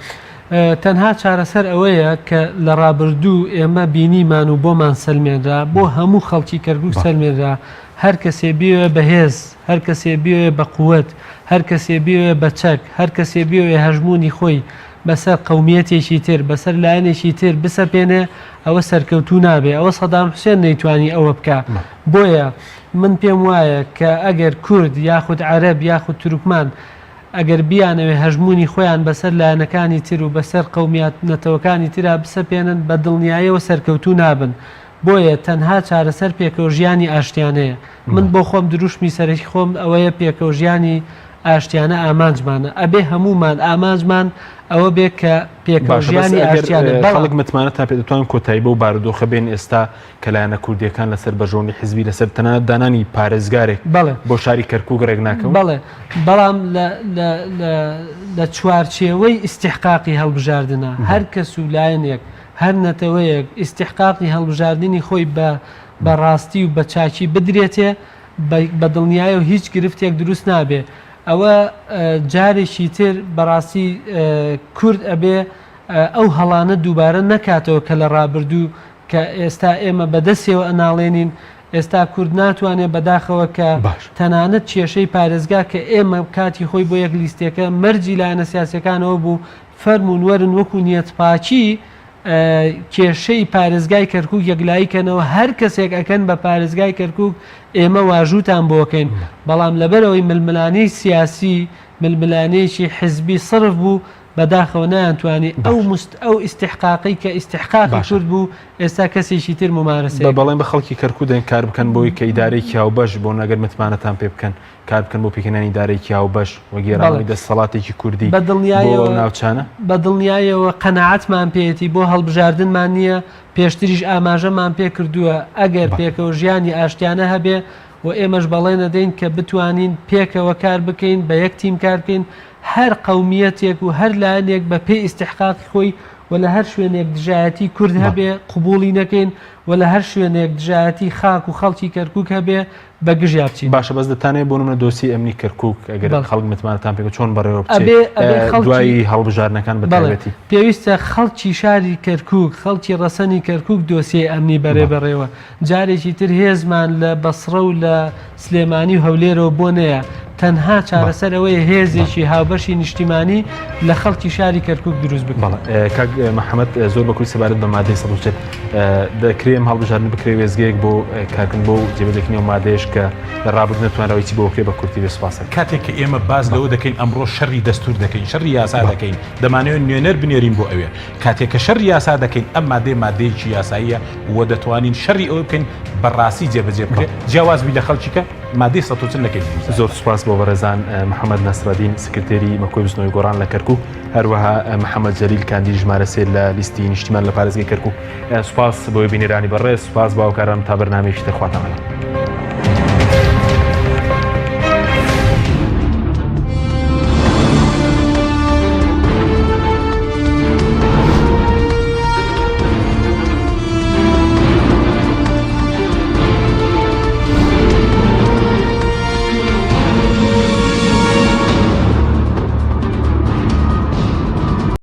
تەنها چارەسەر ئەوەیە کە لە ڕابردوو ئێمە بینیمان و بۆمان سەلمێنرا، بۆ هەموو خەڵکی کەرکوک سەلمێنرا، هەر کەسێ بیەوێ بە هێز، هەر کەسێ بیەوێ بە قوت، هەر کەسێ بیەوێ بە چەک، هەر کەسێ بیەوێ هەژموونی خۆی بەسەر قەومیەتێکی تر، بەسەر لایەنێکی تر بسەپێنێ، ئەوە سەرکەوتوو نابێ. ئەوە سەدام حوسێن نەیتوانی ئەوە بکا. بۆیە من پێم وایە کە ئەگەر کورد یاخود عەرەب یاخود تورکمان ئەگەر بیانەوێ هەژموونی خۆیان بەسەر لایەنەکانی تر و بەسەر قەومیات نەتەوەکانی ترا بسەپێنن بە دڵنیایەوە سەرکەوتوو نابن. بۆیە تەنها چارەسەر پێکەوەژیانی ئاشتیانەیە. من بۆ خۆم دروشمی سەرەکی خۆم ئەوەیە پێکەوەژیانی ئاشتیانە ئامانجمانە. ئەبێ هەموومان ئامانجمان ئەوە بێ کە باشە بەس پێکەوەژیانی ئەگەر ئاشتیانە. بەڵام. خەڵک متمانەتان پێ دەتوانن کۆتایی بەو بارودۆخە بێن ئێستا کە لایەنە کوردییەکان لەسەر بەرژەوەندی حزبی لەسەر تەنانەت دانانی پارێزگارێک بەڵێ. بۆ شاری کەرکووک ڕێک ناکەون؟ بەڵێ، بەڵام لە لە لە لە چوارچێوەی ئیستیحقاقی هەڵبژاردنە، هەر کەس و لایەنێک، هەر نەتەوەیەک ئیستیحقاقی هەڵبژاردنی خۆی بە بە ڕاستی و بە چاکی بدرێتێ، بە بە دڵنیایەوە هیچ گرفتێک دروست نابێ. ئەوە جارێکی تر بەڕاستی کورد ئەبێ ئەو هەڵانە دووبارە نەکاتەوە کە لە ڕابردوو کە ئێستا ئێمە بەدەستیەوە ئەناڵێنین، ئێستا کورد ناتوانێ بەداخەوە کە باش. تەنانەت کێشەی پارێزگا کە ئێمە کاتی خۆی بۆ یەک لیستێکە مەرجی لایەنە سیاسیەکانەوە بوو فەرموون وەرن وەکو نیەتپاکی کێشەی پارێزگای کەرکوک یەکلایی کەنەوە هەر کەسێک ئەکەن بە پارێزگای کەرکوک ئێمە واژووتان بۆ کەین بەڵام لەبەرئەوەی ململانێی سیاسی ململانێیەکی حزبی سڕف بوو بەداخەوە نەیانتوانی ئەو باشە. مست ئەو ئیستیحقاقەی کە ئیستیحقاقی باشە. کورد بوو ئێستا کەسێکی تر مومارەسەی بە ئەکا. بەڵێن بە خەڵکی کەرکوک دەن کار بکەن بۆی کە ئیدارەیەکی هاوبەش بۆ نەگەر متمانەتان پێ بکەن کار بکەن بۆ پێکهێنانی ئیدارەیەکی هاوبەش و بەڵێ. گێرانەوەی دەستەڵاتێکی کوردی بە بۆ ئەو دڵنیایەوە ناوچانە؟ بە دڵنیایەوە قەناعەتمان پێیەتی بۆ هەڵبژاردنمان نییە، پێشتریش ئاماژەمان پێ کردووە ئەگەر بەڵێ. پێکەوە ژیانی ئاشتیانە هەبێ و ئێمەش بەڵێن ئەدەین کە بتوانین پێکەوە کار بکەین بە یەک تیم کار بکەین هەر قەومیەتێک و هەر لایەنێک بە پێی ئیستیحقاقی خۆی و لە هەر شوێنێک دژایەتی کورد هەبێ قبوڵی نەکەین و لە هەر شوێنێک دژایەتی خاک و خەڵکی کەرکوک هەبێ بە گژیا بچین. باشە بەس دەتانەوێت بۆ نمونە دۆسیەی ئەمنی کەرکوک ئەگەر خەڵک متمانەتان پێ چۆن بەڕێوە بچێت ئەبێ ئەبێ خەڵکی دوای هەڵبژاردنەکان بە بەڵێ تایبەتی؟ پێویستە خەڵکی شاری کەرکوک خەڵکی ڕەسەنی کەرکوک دۆسیەی ئەمنی بەرێ بەڕێوە جارێکی تر هێزمان لە بەسڕە و لە سلێمانی و هەولێرەوە بۆ نەیە، تەنها چارەسەر ئەوەیە هێزێکی هاوبەشی نیشتیمانی لە خەڵکی شاری کەرکوک دروست بکرێت. بەڵێ کاک محەمەد زۆر بە کورتی سەبارەت بە مادەی 140 دەکرێ ئەم هەڵبژاردنە بکرێ وێستگەیەک بۆ کارکردن بۆ جێبەجێکردنی ئەو مادەیەش کە لە ڕابردوو نەتوانراوە هیچی بۆ بکرێ بە کورتی بێ سوپاس. کاتێک کە ئێمە باس لەوە دەکەین ئەمڕۆ شەڕی دەستوور دەکەین، شەڕی یاسا دەکەین، دەمانەوێت نوێنەر بنێرین بۆ ئەوێ، کاتێک کە شەڕی یاسا دەکەین ئەم مادەیە مادەیەکی یاساییە و دەتوانین شەڕی ئەوە بکەین بە ڕاستی جێبەجێ بکرێت جیاواز بی لە خەڵکی کە مادەی 140 لە کەیفی نووسراوە. زۆر سوپاس بۆ بەڕێزان محەمەد نەسرەدین سکرتێری مەکۆی بزنەوەی گۆڕان لە کەرکوک هەروەها محەمەد جەلیل کاندیدی ژمارە سێ لە لیستی نیشتیمان لە پارێزگای کەرکوک سوپاس بۆ بینەرانی بەڕێز سوپاس بۆ هاوکارانم تا بەرنامەیەکی تر خواتان لەگەڵ.